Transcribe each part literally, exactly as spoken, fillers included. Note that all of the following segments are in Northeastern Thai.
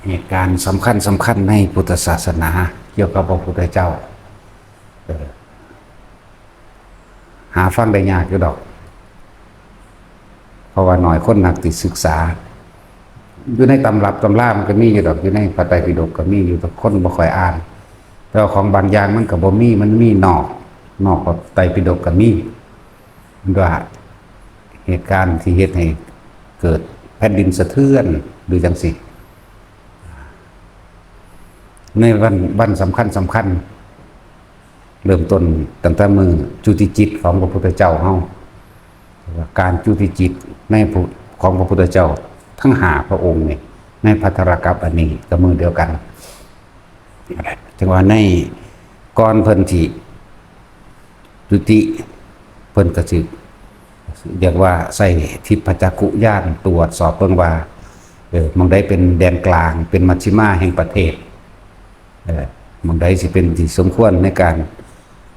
เหตุการณ์สำคัญสำคัญในพุทธศาสนา เกี่ยวกับพระพุทธเจ้า เออ หาฟังได้ยากอยู่ดอก เพราะว่าน้อยคนนักที่ศึกษา อยู่ในตำรับตำรามันก็มีอยู่ดอก อยู่ในพระไตรปิฎกก็มีอยู่ แต่คนบ่ค่อยอ่าน แต่ว่าของบางอย่างมันก็บ่มี มันมีนอก นอกพระไตรปิฎกก็มี มันว่าเหตุการณ์ที่เฮ็ดให้เกิดแผ่นดินสะเทือนหรือจังซี่ ในวัน วันสำคัญสำคัญ เริ่มต้นตั้งแต่มื้อจุติจิตของพระพุทธเจ้าเฮา การจุติจิตในผู้ ของพระพุทธเจ้าทั้งห้าพระองค์นี่ ในภัททรกัปปะอันนี้ก็มื้อเดียวกัน จังว่าในก่อนเพิ่นที่จุติ เพิ่นก็สิเรียกว่าใส่ทิพจักขุญาณตรวจสอบเบิ่งว่า เออ หม่องใดเป็นแดนกลาง เป็นมัชฌิมาแห่งประเทศ เออ หม่องใดสิเป็นที่สมควรในการ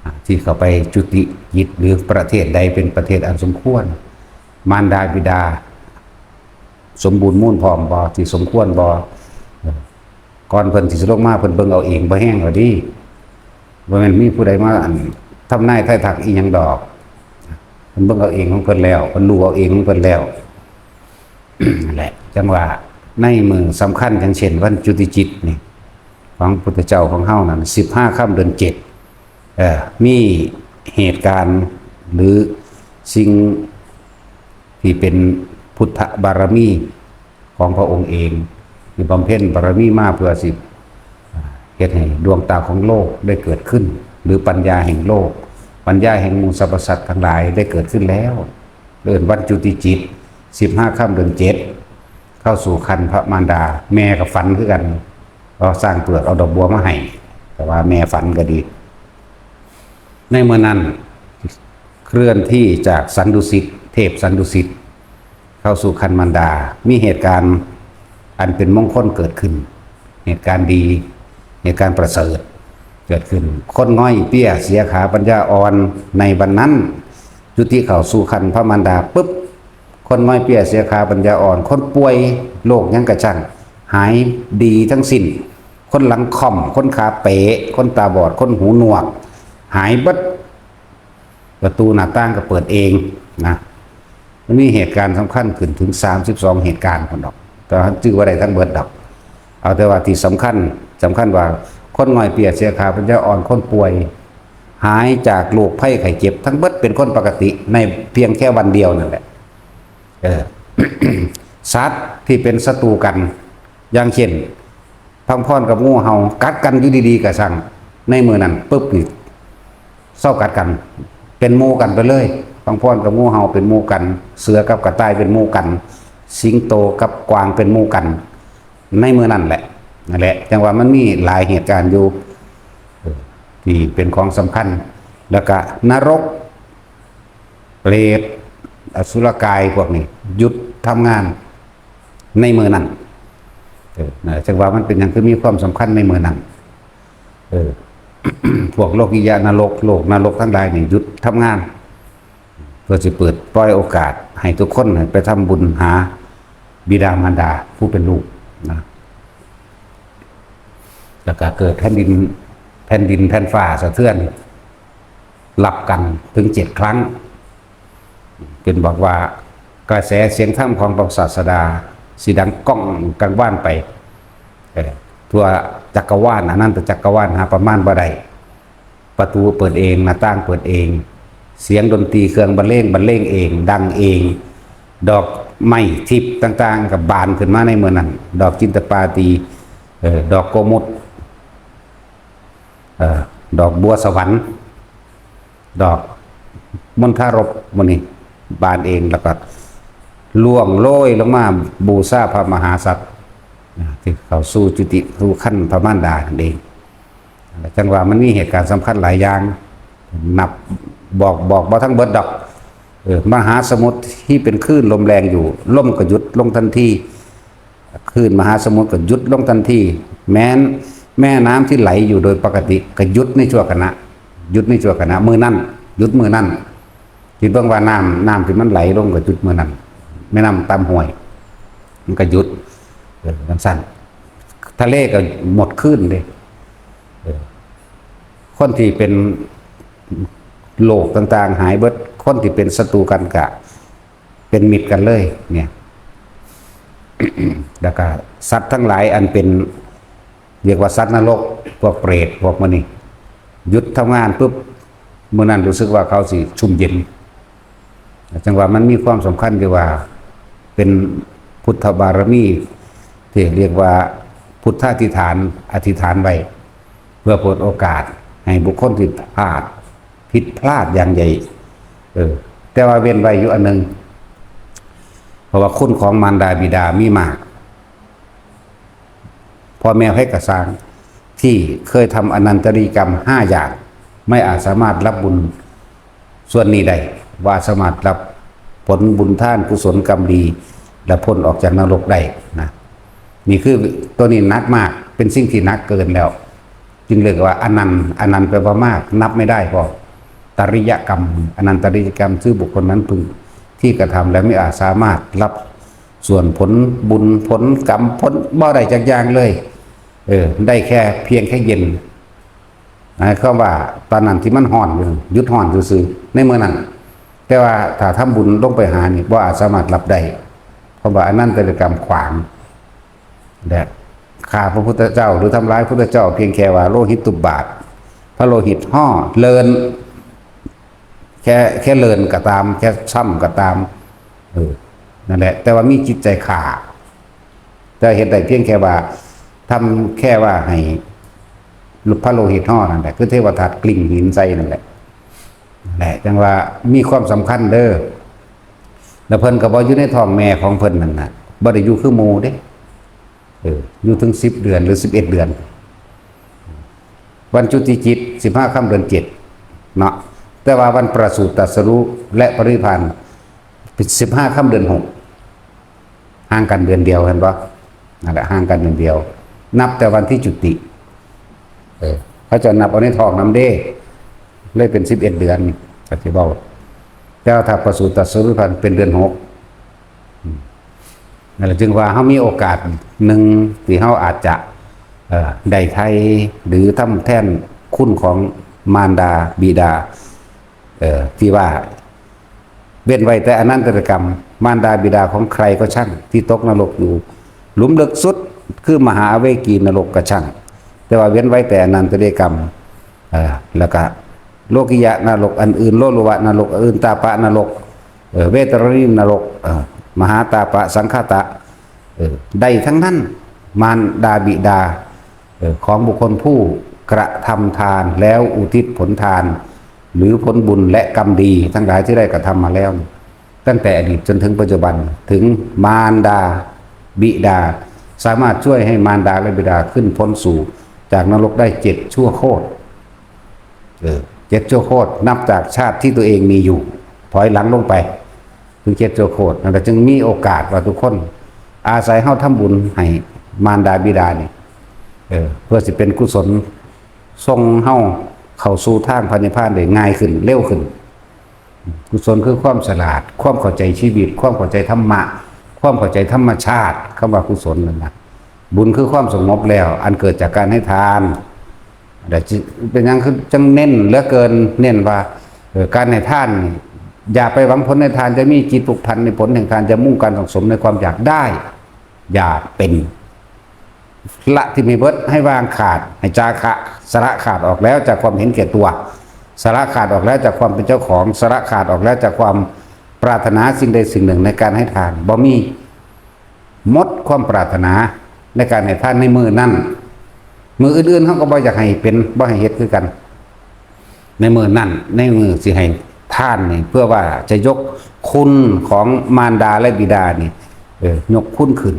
อ่า ที่เข้าไปจุติจิต หรือประเทศใดเป็นประเทศอันสมควร มารดาบิดา สมบูรณ์มูลพร้อมบ่ ที่สมควรบ่ เออ ก่อนเพิ่นสิลงมา เพิ่นเบิ่งเอาเองบ่แฮงแล้วเด้ บ่แม่นมีผู้ใดมา อั่น ทำนายทายทักอีหยังดอก เพิ่นเบิ่งเอาเองของเพิ่นแล้ว เพิ่นรู้เอาเองของเพิ่นแล้ว นั่นแหละ จังว่าในมื้อสำคัญ อย่างเช่นวันจุติจิตนี่ ของพุทธเจ้าของเฮานั่น สิบห้าค่ำเดือนเจ็ด เอ่อ มีเหตุการณ์หรือสิ่งที่เป็นพุทธบารมีของพระองค์เอง ที่บำเพ็ญบารมีมาเพื่อสิเฮ็ดให้ดวงตาของโลกได้เกิดขึ้น หรือปัญญาแห่งโลก ปัญญาแห่งหมู่สรรพสัตว์ทั้งหลายได้เกิดขึ้นแล้ว เอิ้นวันจุติจิต สิบห้าค่ำเดือนเจ็ด เข้าสู่ครรภ์พระมารดา แม่ก็ฝันคือกัน ก็สร้างเปลือกเอาดอกบัวมาให้ แต่ว่าแม่ฝันก็ดี ในเมื่อนั้นเคลื่อนที่จากสันดุสิต เทพสันดุสิต เข้าสู่ครรภ์มารดา มีเหตุการณ์อันเป็นมงคลเกิดขึ้น เหตุการณ์ดี เหตุการณ์ประเสริฐเกิดขึ้น คนง่อยเปี้ยเสียขาปัญญาอ่อนในวันนั้น จุติเข้าสู่ครรภ์พระมารดาปุ๊บ คนง่อยเปี้ยเสียขาปัญญาอ่อน คนป่วยโรคหยังกะช่าง หายดีทั้งสิ้น คนหลังค่อม คนขาเป๋ คนตาบอด คนหูหนวก หายเบิด ประตูหน้าต่างก็เปิดเองนะ มันมีเหตุการณ์สำคัญขึ้นถึงสามสิบสองเหตุการณ์พุ้นดอก แต่ว่าจื่อบ่ได้ทั้งเบิดดอก เอาแต่ว่าที่สำคัญ สำคัญว่าคนง่อยเปี้ยเสียขาปัญญาอ่อน คนป่วย หายจากโรคภัยไข้เจ็บ ทั้งเบิดเป็นคนปกติในเพียงแค่วันเดียวนั่นแหละ เออ สัตว์ที่เป็นศัตรูกัน อย่างเช่น พังพรกับงูเห่ากัดกันอยู่ดีๆกะซัง ในมื้อนั้นปุ๊บนี่เซากัดกัน เป็นหมู่กันไปเลย พังพรกับงูเห่าเป็นหมู่กัน เสือกับกระต่ายเป็นหมู่กัน สิงโตกับกวางเป็นหมู่กัน ในมื้อนั้นแหละ นั่นแหละ จังว่ามันมีหลายเหตุการณ์อยู่ เออ ที่เป็นของสำคัญ แล้วก็นรก เปรต อสุรกายพวกนี้หยุดทำงานในมื้อนั้น เออ นะ จังว่ามันเป็นหยังคือมีความสำคัญในมื้อนั้น เออ พวกโลกิยะนรก โลกนรกทั้งหลายนี่หยุดทำงาน เพื่อสิเปิดปล่อยโอกาสให้ทุกคนไปทำบุญหาบิดามารดาผู้เป็นลูกนะ แล้วก็เกิดแผ่นดิน แผ่นดินแผ่นฟ้าสะเทือน รับกันถึงเจ็ดครั้ง เป็นบอกว่ากระแสเสียงธรรมของพระศาสดาสิดังก้องกังวานไป เอ่อ ทั่วจักรวาล อนันตจักรวาลหาประมาณบ่ได้ ประตูเปิดเอง หน้าต่างเปิดเอง เสียงดนตรีเครื่องบรรเลงบรรเลงเอง ดังเอง ดอกไม้ทิพย์ต่างๆก็บานขึ้นมาในมื้อนั้น ดอกจินตปาตี เอ่อ ดอกโกมุต เอ่อ ดอกบัวสวรรค์ ดอกมณฑารพหมู่นี้บานเอง แล้วก็ร่วงโรยลงมาบูชาพระมหาสัตว์นะ ที่เข้าสู่จุติสู่ครรภ์พระมารดานั่นเอง จังว่ามันมีเหตุการณ์สำคัญหลายอย่าง นับบอก บอกบ่ทั้งเบิดดอก เออ มหาสมุทรที่เป็นคลื่นลมแรงอยู่ ลมก็หยุดลงทันที คลื่นมหาสมุทรก็หยุดลงทันที แม้นแม่น้ำที่ไหลอยู่โดยปกติก็หยุดในชั่วขณะ หยุดในชั่วขณะ มื้อนั้น หยุดมื้อนั้น คิดเบิ่งว่าน้ำ น้ำที่มันไหลลงก็หยุดมื้อนั้น แม่น้ำตามห้วย มันก็หยุด เออ จังซั่น ทะเลก็หมดคลื่นเลย เออ คนที่เป็นโรคต่างๆ หายเบิด คนที่เป็นศัตรูกันก็เป็นมิตรกันเลย เนี่ย แล้วก็สัตว์ทั้งหลายอันเป็น เรียกว่าสัตว์นรก พวกเปรต พวกมันนี่ หยุดทำงานปุ๊บ มื้อนั้นรู้สึกว่าเขาสิชุ่มเย็น จังว่ามันมีความสำคัญที่ว่าเป็นพุทธบารมี ที่เรียกว่าพุทธาธิษฐาน อธิษฐานไว้ เพื่อเปิดโอกาสให้บุคคลที่พลาด ผิดพลาดอย่างใหญ่ เออ แต่ว่าเว้นไว้อยู่อันหนึ่ง เพราะว่าคุณของมารดาบิดามีมาก พ่อแม่ไผกะซ่าง ที่เคยทำอนันตริยกรรมห้าอย่าง ไม่อาจสามารถรับบุญส่วนนี้ได้ ว่าสามารถรับผลบุญทานกุศลกรรมดี และพ้นออกจากนรกได้นะ นี่คือตัวนี้หนักมาก เป็นสิ่งที่หนักเกินแล้ว จึงเรียกว่าอนันต์ อนันต์แปลว่ามาก นับไม่ได้พอ ตริยกรรม อนันตริยกรรม คือบุคคลนั้นพึงที่กระทำและไม่อาจสามารถรับส่วนผลบุญผลกรรมผลบ่ได้จักอย่างเลย เออ ได้แค่เพียงแค่เย็น หมายความว่าตอนนั้นที่มันฮ้อนอยู่ หยุดฮ้อนซื่อๆ ในมื้อนั้น แต่ว่าถ้าทำบุญลงไปหานี่บ่อาจสามารถรับได้ เพราะว่าอนันตริยกรรมขวาง และฆ่าพระพุทธเจ้าหรือทำร้ายพระพุทธเจ้าเพียงแค่ว่าโลหิตตุบาท พระโลหิตห่อเลิน แค่ แค่เลินก็ตาม แค่ช้ำก็ตาม เออ นั่นแหละ แต่ว่ามีจิตใจฆ่า แต่เฮ็ดได้เพียงแค่ว่าทำแค่ว่าให้พระโลหิตห่อนั่นแหละ คือเทวทัตกลิ้งหินใส่นั่นแหละ นั่นแหละ จังว่ามีความสำคัญเด้อ แล้วเพิ่นก็บ่อยู่ในท้องแม่ของเพิ่นนั่นน่ะ บ่ได้อยู่คือหมู่เด้ เออ อยู่ถึงสิบเดือนหรือสิบเอ็ดเดือน วันจุติจิต สิบห้าค่ำเดือนเจ็ด เนาะ แต่ว่าวันประสูติตรัสรู้และปรินิพพาน สิบห้าค่ำเดือนหก ห่างกันเดือนเดียว เห็นบ่ นั่นแหละ ห่างกันเดือนเดียว นับแต่วันที่จุติ เออ เขาจะนับเอาในท้องนำเด้ เลยเป็นสิบเอ็ดเดือน ก็สิเว้า แต่ว่าถ้าประสูติตรัสรู้ปรินิพพานเป็นเดือนหก อืม นั่นแหละ จึงว่าเฮามีโอกาสหนึ่งที่เฮาอาจจะ เอ่อ ได้ไถ่หรือทำแทนคุณของมารดาบิดา เอ่อ ที่ว่าเว้นไว้แต่อนันตริยกรรม มารดาบิดาของใครก็ช่าง ที่ตกนรกอยู่หลุมลึกสุด คือมหาอเวกีนรกก็ช่าง แต่ว่าเว้นไว้แต่อนันตริยกรรม เอ่อ แล้วก็โลกิยะนรกอันอื่น โลลุวะนรกอันอื่น ตาปะนรก เอ่อ เวทรณีนรก เอ่อ มหาตาปะสังคตะ เอ่อ ได้ทั้งนั้น มารดาบิดา เอ่อ ของบุคคลผู้กระทำทานแล้วอุทิศผลทาน หรือผลบุญและกรรมดีทั้งหลายที่ได้กระทำมาแล้ว ตั้งแต่อดีตจนถึงปัจจุบัน ถึงมารดาบิดา สามารถช่วยให้มารดาและบิดาขึ้นพ้นสู่จากนรกได้เจ็ดชั่วโคตร เออ เจ็ดชั่วโคตร นับจากชาติที่ตัวเองมีอยู่ ถอยหลังลงไป ถึงเจ็ดชั่วโคตร นั่นแหละ จึงมีโอกาสว่าทุกคน อาศัยเฮาทำบุญให้มารดาบิดานี่ เออ เพื่อสิเป็นกุศลส่งเฮาเข้าสู่ทางพระนิพพานได้ง่ายขึ้น เร็วขึ้น กุศลคือความฉลาด ความเข้าใจชีวิต ความเข้าใจธรรมะ ความเข้าใจธรรมชาติ คำว่ากุศลนั่นนะ บุญคือความสงบแล้ว อันเกิดจากการให้ทาน แต่จิ เป็นหยังคือจังเน้นเหลือเกิน เน้นว่า เอ่อ การให้ทานนี่ อย่าไปหวังผลในทาน จะมีจิตผูกพันในผลแห่งทาน จะมุ่งการสั่งสมในความอยากได้ อยากเป็น ละทิ้งให้เบิด ให้วางขาด ให้จาคะ สละขาดออกแล้วจากความเห็นแก่ตัว สละขาดออกแล้วจากความเป็นเจ้าของ สละขาดออกแล้วจากความปรารถนาสิ่งใดสิ่งหนึ่งในการให้ทาน บ่มี หมดความปรารถนาในการให้ทานในมื้อนั้น มื้ออื่นๆ เฮาก็บ่อยากให้เป็น บ่ให้เฮ็ดคือกัน ในมื้อนั้น ในมื้อสิให้ทานนี่ เพื่อว่าจะยกคุณของมารดาและบิดานี่ เออ ยกคุณขึ้น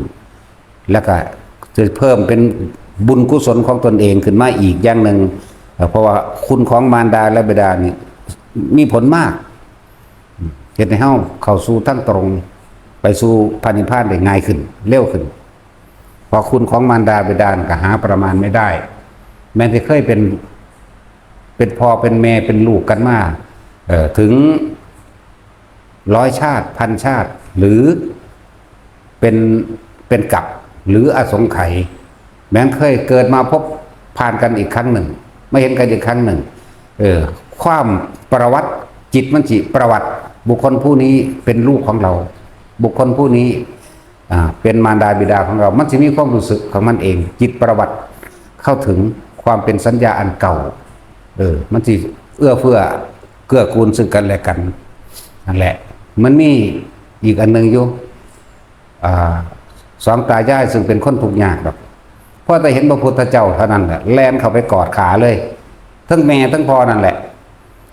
แล้วก็จะเพิ่มเป็นบุญกุศลของตนเองขึ้นมาอีกอย่างหนึ่ง เอ่อ เพราะว่าคุณของมารดาและบิดานี่มีผลมาก เฮ็ดให้เฮาเข้าสู่ทางตรง ไปสู่พระนิพพานได้ง่ายขึ้น เร็วขึ้น เพราะคุณของมารดาบิดานี่ก็หาประมาณไม่ได้ แม้ที่เคยเป็น เป็นพ่อเป็นแม่เป็นลูกกันมา เอ่อ ถึงร้อยชาติ พันชาติ หรือเป็น เป็นกัป หรืออสงไขย แม้นเคยเกิดมาพบผ่านกันอีกครั้งหนึ่ง มาเห็นกันอีกครั้งหนึ่ง เออ ความประวัติ จิตมันสิประวัติ บุคคลผู้นี้เป็นลูกของเรา บุคคลผู้นี้ อ่า เป็นมารดาบิดาของเรา มันสิมีความรู้สึกของมันเอง จิตประวัติเข้าถึงความเป็นสัญญาอันเก่า เออ มันสิเอื้อเฟื้อเกื้อกูลซึ่งกันและกัน นั่นแหละ มันมีอีกอันหนึ่งอยู่ อ่า สองตายายซึ่งเป็นคนทุกข์ยากดอก พอแต่เห็นพระพุทธเจ้าเท่านั้นแหละ แล่นเข้าไปกอดขาเลย ทั้งแม่ทั้งพ่อนั่นแหละ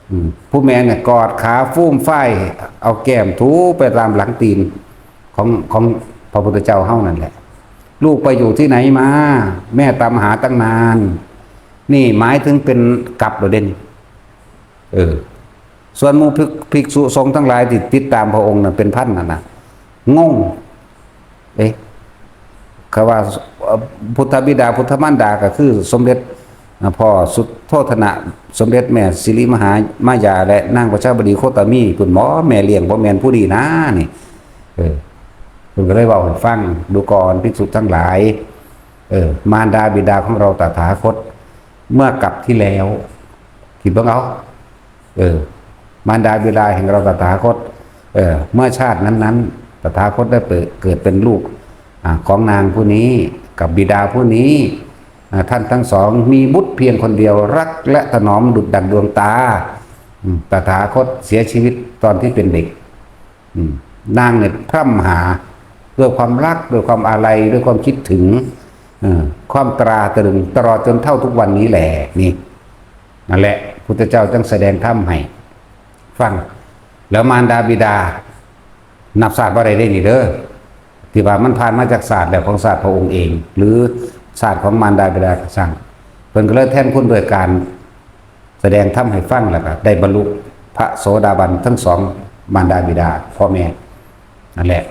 อืม ผู้แม่เนี่ยกอดขาฟูมฟาย เอาแก้มถูไปตามหลังตีนของ ของพระพุทธเจ้าเฮานั่นแหละ ลูกไปอยู่ที่ไหนมา แม่ตามหาตั้งนาน นี่หมายถึงเป็นกลับโดดเด่น เออ ส่วนหมู่ภิก ภิกษุสงฆ์ทั้งหลายที่ติดตามพระองค์น่ะเป็นพันนั่นน่ะ งง เอ๊ะ คำว่า เอ่อ พุทธบิดา พุทธมารดาก็คือสมเด็จ อ่า พ่อสุโธทนะ สมเด็จแม่สิริมหามายา และนางประชาบดีโคตมี คุณหมอแม่เลี้ยงบ่แม่นผู้ดีนะนี่ เออ เพิ่นก็เลยเว้าให้ฟัง ดูก่อนภิกษุทั้งหลาย เออ มารดาบิดาของเราตถาคต เมื่อกลับที่แล้ว คิดเบิ่งเอา เออ มารดาบิดาแห่งเราตถาคต เออ เมื่อชาตินั้นๆ ตถาคตได้เปิด เกิดเป็นลูก อ่า ของนางผู้นี้ กับบิดาผู้นี้ อ่า ท่านทั้งสองมีบุตรเพียงคนเดียว รักและถนอมดุจดั่งดวงตา อืม ตถาคตเสียชีวิตตอนที่เป็นเด็ก อืม นางเนี่ยพร่ำหาด้วยความรัก ด้วยความอาลัย ด้วยความคิดถึง เออ ความตราตรึง ตลอดจนเท่าทุกวันนี้แหละ นี่ นั่นแหละ พุทธเจ้าจึงแสดงธรรมให้ฟัง แล้วมารดาบิดา นับชาติบ่ได้เด้นี่เด้อ ที่ว่ามันผ่านมาจากชาติแล้วของชาติพระองค์เอง หรือชาติของมารดาบิดาก็ช่าง เพิ่นก็เลยแทนคุณด้วยการแสดงธรรมให้ฟัง แล้วก็ได้บรรลุพระโสดาบันทั้งสอง มารดาบิดา พ่อแม่ นั่นแหละ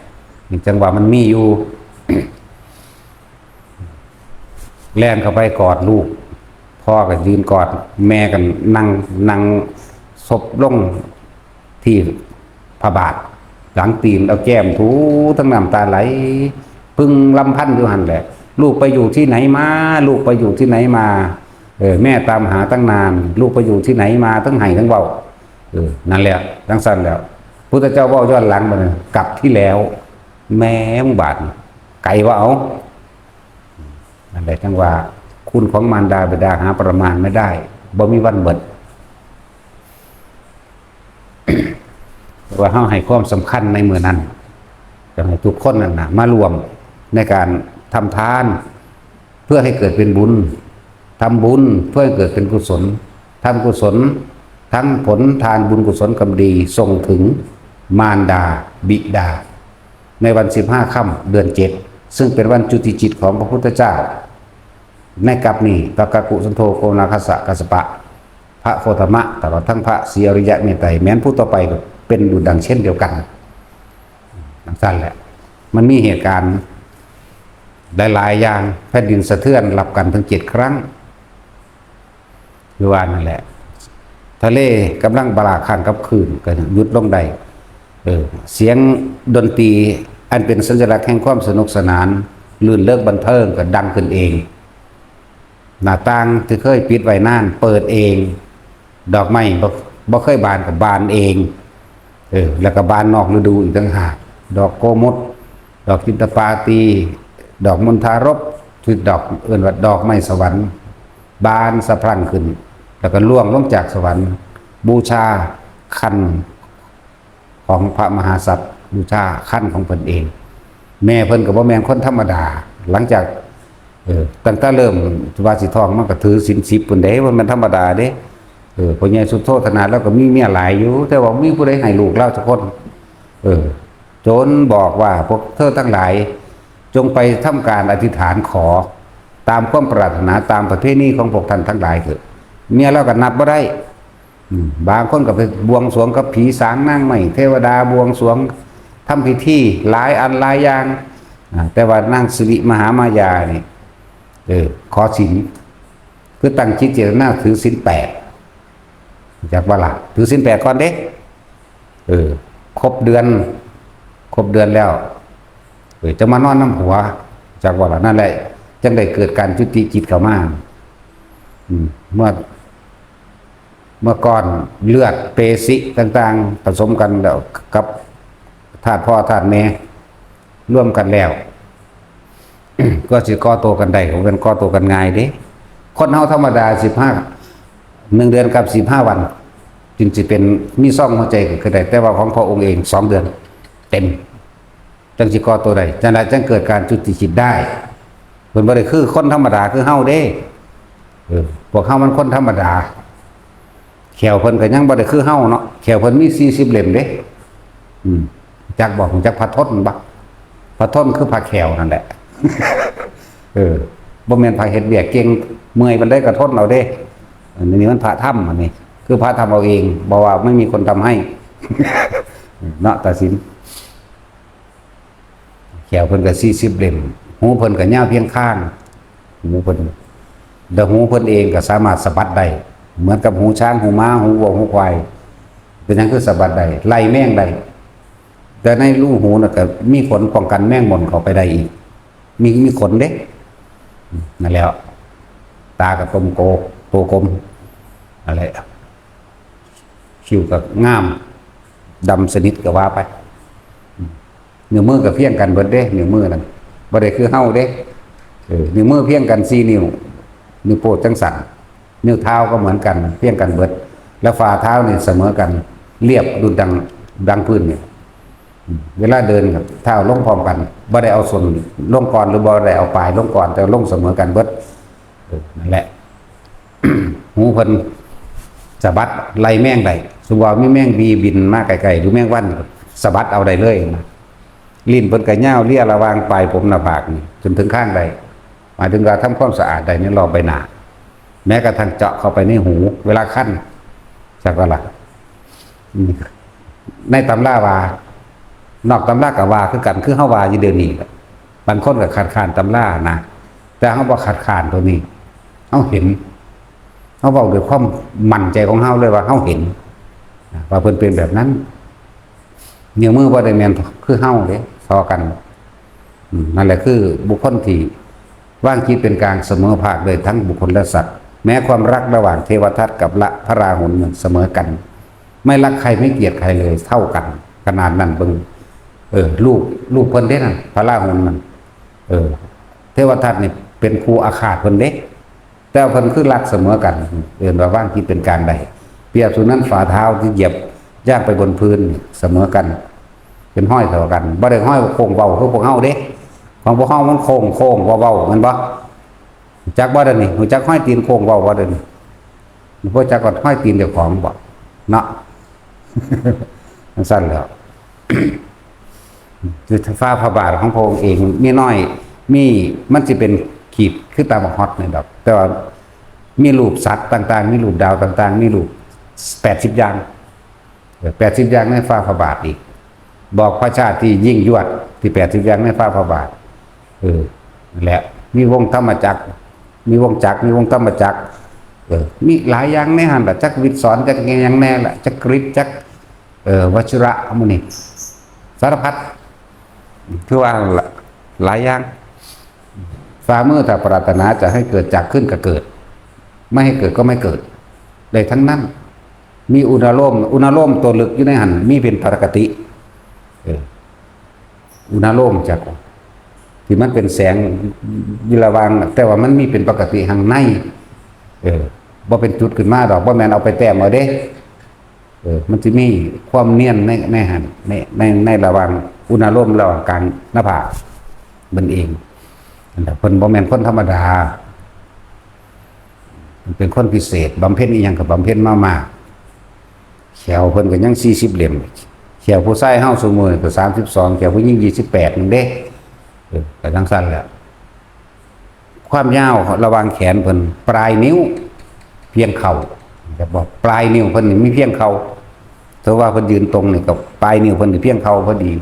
นี่จังว่ามันมีอยู่ แล่นเข้าไปกอดลูก พ่อก็ยืนกอด แม่ก็นั่ง นั่งซบลงที่พระบาท หลังตีน เอาแก้มถูทั้งน้ำตาไหล พึงรำพันอยู่หั่นแหละ ลูกไปอยู่ที่ไหนมา ลูกไปอยู่ที่ไหนมา เออ แม่ตามหาตั้งนาน ลูกไปอยู่ที่ไหนมา ทั้งไห้ทั้งเว้า เออ นั่นแหละ จังซั่นแล้ว พุทธเจ้าเว้าย้อนหลังมาเลย กลับที่แล้ว แม่มึงบาดนี่ ไกลว่าเอา นั่นแหละจังว่า คุณของมารดาบิดาหาประมาณไม่ได้ บ่มีวันเบิด แต่ว่าเฮาให้ความสำคัญในมื้อนั้น อยากให้ทุกคนนั่นน่ะ มาร่วมในการทำทาน เพื่อให้เกิดเป็นบุญ ทำบุญเพื่อให้เกิดเป็นกุศล ทำกุศล ทั้งผลทานบุญกุศลกรรมดี ส่งถึงมารดาบิดา ในวันสิบห้าค่ำเดือนเจ็ด ซึ่งเป็นวันจุติจิตของพระพุทธเจ้า ในกลับนี้ พระกักกุสันโธ โกนาคัสสะ กัสสปะ พระโคตมะ ตลอดทั้งพระศรีอริยะเมตไตรย แม้นผู้ต่อไปก็เป็นอยู่ดังเช่นเดียวกัน ดังนั้นแหละ มันมีเหตุการณ์หลายๆอย่าง แผ่นดินสะเทือนรับกันถึงเจ็ดครั้ง คือว่านั่นแหละ ทะเลกำลังบาลาข้างกับคลื่นก็หยุดลงได้ เออ เสียงดนตรีอันเป็นสัญลักษณ์แห่งความสนุกสนาน ลื่นเริงบันเทิงก็ดังขึ้นเอง หน้าต่างที่เคยปิดไว้นานเปิดเอง ดอกไม้บ่ บ่เคยบานก็บานเอง เออ แล้วก็บานนอกฤดูอีกต่างหาก ดอกโกมุต ดอกจินตปาตี ดอกมณฑารพ ที่ดอกเอิ้นว่าดอกไม้สวรรค์ บานสะพรั่งขึ้น แล้วก็ร่วงลงจากสวรรค์ บูชาคันของพระมหาสัตว์ บูชาคันของเพิ่นเอง แม่เพิ่นก็บ่แม่นคนธรรมดา หลังจาก เออ ตั้งแต่เริ่มว่าสิท้องมันก็ถือศีลสิบพุ้นเด้ บ่แม่นธรรมดาเด้ เออ พ่อใหญ่สุโธทนาแล้วก็มีเมียหลายอยู่ แต่ว่ามีผู้ใดให้ลูกลาวจักคน เออ จนบอกว่าพวกเธอทั้งหลาย จงไปทำการอธิษฐานขอ ตามความปรารถนาตามประเพณีของพวกท่านทั้งหลายเถอะ เมียลาวก็นับบ่ได้ อืม บางคนก็ไปบวงสรวงกับผีสางนางไม้ เทวดาบวงสรวง ทำพิธีหลายอันหลายอย่าง อ่า แต่ว่านางสิริมหามายานี่ เออ ขอศีล คือตั้งจิตเจตนาถือศีลแปด จักว่าล่ะ ถือศีลแปดก่อนเด้ เออ ครบเดือน ครบเดือนแล้ว เออ จะมานอนนำผัว จักว่าล่ะ นั่นแหละ จั่งได้เกิดการจุติจิตเข้ามา อืม เมื่อ เมื่อก้อนเลือดเปสิต่างๆ ผสมกันแล้วกับธาตุพ่อธาตุแม่รวมกันแล้ว ก็สิก่อตัวกันได้ ก็เป็นก่อตัวกันง่ายเด้ คนเฮาธรรมดาสิบห้า หนึ่งเดือนกับสิบห้าวัน จึงสิเป็น มีซ่องหัวใจก็คือได้ แต่ว่าของพระองค์เองสองเดือนเต็ม จั่งสิก่อตัวได้ จั่งใดจั่งเกิดการจุติจิตได้ เพิ่นบ่ได้คือคนธรรมดาคือเฮาเด้ เออ พวกเฮามันคนธรรมดา แข้วเพิ่นก็ยังบ่ได้คือเฮาเนาะ แข้วเพิ่นมีสี่สิบเล่มเด้ อืม จักบอก จักพระทนบ่ พระทนคือพระแข้วนั่นแหละ เออ บ่แม่นพระเฮ็ดเวียกเก่ง เมื่อยปานใดก็ทนเอาเด้ อันนี้มันพระธรรมอันนี้ คือพระทำเอาเอง บ่ว่าไม่มีคนทำให้ เนาะ ตัดสิน แข้วเพิ่นก็สี่สิบเล่ม หูเพิ่นก็ยาวเพียงคาง หูเพิ่น แล้วหูเพิ่นเองก็สามารถสะบัดได้ เหมือนกับหูช้าง หูม้า หูวัว หูควาย เป็นหยังคือสะบัดได้ ไล่แมงได้ แต่ในรูหูน่ะก็มีขนป้องกันแมงม่อนเข้าไปได้อีก มี มีขนเด้ นั่นแหละ ตาก็กลมโก ตัวกลม นั่นแหละ คิ้วก็งาม ดำสนิทก็ว่าไป นิ้วมือก็เพียงกันเบิดเด้ นิ้วมือนั่น บ่ได้คือเฮาเด้ เออ นิ้วมือเพียงกันสี่นิ้ว นิ้วโป้งจั่งซั่น นิ้วเท้าก็เหมือนกัน เพียงกันเบิด แล้วฝ่าเท้านี่เสมอกัน เรียบดุจดัง ดังพื้นนี่ อืม เวลาเดินก็เท้าลงพร้อมกัน บ่ได้เอาส้นลงก่อน หรือบ่ได้เอาปลายลงก่อน แต่ลงเสมอกันเบิด เออ นั่นแหละ หูเพิ่นสะบัดไล่แมงได้ สมมุติว่ามีแมงบีบินมาใกล้ๆ หรือแมงวัน สะบัดเอาได้เลยนะ ลิ้นเพิ่นก็ยาวเลียระหว่างปลายผมหน้าผากนี่ จนถึงคางได้ หมายถึงว่าทำความสะอาดได้ในรอบใบหน้า แม้กระทั่งเจาะเข้าไปในหู เวลาคัน จักว่าล่ะ อืม ในตำราว่า นอกตำราก็ว่าคือกัน คือเฮาว่าอยู่เดี๋ยวนี้แหละ บางคนก็คัดค้านตำรานะ แต่เฮาบ่คัดค้านตัวนี้ เฮาเห็น เฮาเว้าด้วยความมั่นใจของเฮาเลยว่าเฮาเห็น ว่าเพิ่นเป็นแบบนั้น นิ้วมือบ่ได้แม่นคือเฮาเด้ เท่ากัน อืม นั่นแหละคือบุคคลที่วางจิตเป็นกลางเสมอภาคได้ทั้งบุคคลและสัตว์ แม้ความรักระหว่างเทวทัตกับละพระราหุลมันเสมอกัน ไม่รักใครไม่เกลียดใครเลย เท่ากัน ขนาดนั้นเบิ่ง เออ ลูก ลูกเพิ่นเด้นั่น พระราหุลนั่น เออ เทวทัตนี่เป็นครูอาฆาตเพิ่นเด้ แต่ว่าเพิ่นคือรักเสมอกัน เอิ้นว่าวางจิตเป็นกลางได้ เปรียบเสมือนฝ่าเท้าที่เหยียบย่างไปบนพื้นนี่เสมอกัน เป็นห้อยเท่ากัน บ่ได้ห้อยโค้งเว้าคือพวกเฮาเด้ ของพวกเฮามันโค้งโค้งเว้าเว้าแม่นบ่ รู้จักบ่เดี๋ยวนี้ รู้จักห้อยตีนโค้งเว้าบ่เดี๋ยวนี้ บ่จักก็ห้อยตีนเจ้าของบ่ เนาะ จั่งซั่นแหล้ว คือฟ้าพระบาทของพระองค์เอง มีน้อย มี มันสิเป็นขีดคือตาบักฮอดนี่ดอก แต่ว่ามีรูปสัตว์ต่างๆ มีรูปดาวต่างๆ มีรูปแปดสิบอย่าง เออ แปดสิบอย่างในฟ้าพระบาทอีก บอกพระชาติที่ยิ่งยวดที่แปดสิบอย่างในฟ้าพระบาท เออ นั่นแหละ มีวงธรรมจักร มีวงจักร มีวงธรรมจักร เออ มีหลายอย่างในหั่นล่ะ จักวิทย์สอน จักอิหยังแน่ล่ะ จักกฤษ จัก เออ วชิระหมู่นี้ สารพัด คือว่าหั่นล่ะ หลายอย่าง ฝ่ามือถ้าปรารถนาจะให้เกิดจักรขึ้นก็เกิด ไม่ให้เกิดก็ไม่เกิด ได้ทั้งนั้น มีอุณาโลม อุณาโลมตัวลึกอยู่ในหั่น มีเป็นปกติ เออ อุณาโลมจักร ที่มันเป็นแสงอยู่ระหว่าง แต่ว่ามันมีเป็นปกติข้างใน เออ บ่เป็นจุดขึ้นมาดอก บ่แม่นเอาไปแต้มเอาเด้ เออ มันสิมีความเนียนใน ในหั่น ใน ใน ในระหว่างอุณาโลมระหว่างกลางหน้าผากมันเอง นั่นแหละ เพิ่นบ่แม่นคนธรรมดา เพิ่นเป็นคนพิเศษ บำเพ็ญอิหยังก็บำเพ็ญมามาก แข้วเพิ่นก็ยังสี่สิบเล่ม แข้วผู้ชายเฮาซุมื้อนี้ก็สามสิบสอง แข้วผู้หญิงยี่สิบแปดนึงเด้ เออ ก็จั่งซั่นแหละ ความยาวระหว่างแขนเพิ่น ปลายนิ้ว เพียงเข่า จะบอกปลายนิ้วเพิ่นนี่มีเพียงเข่า ถือว่าเพิ่นยืนตรงนี่กับปลายนิ้วเพิ่นนี่เพียงเข่าพอดี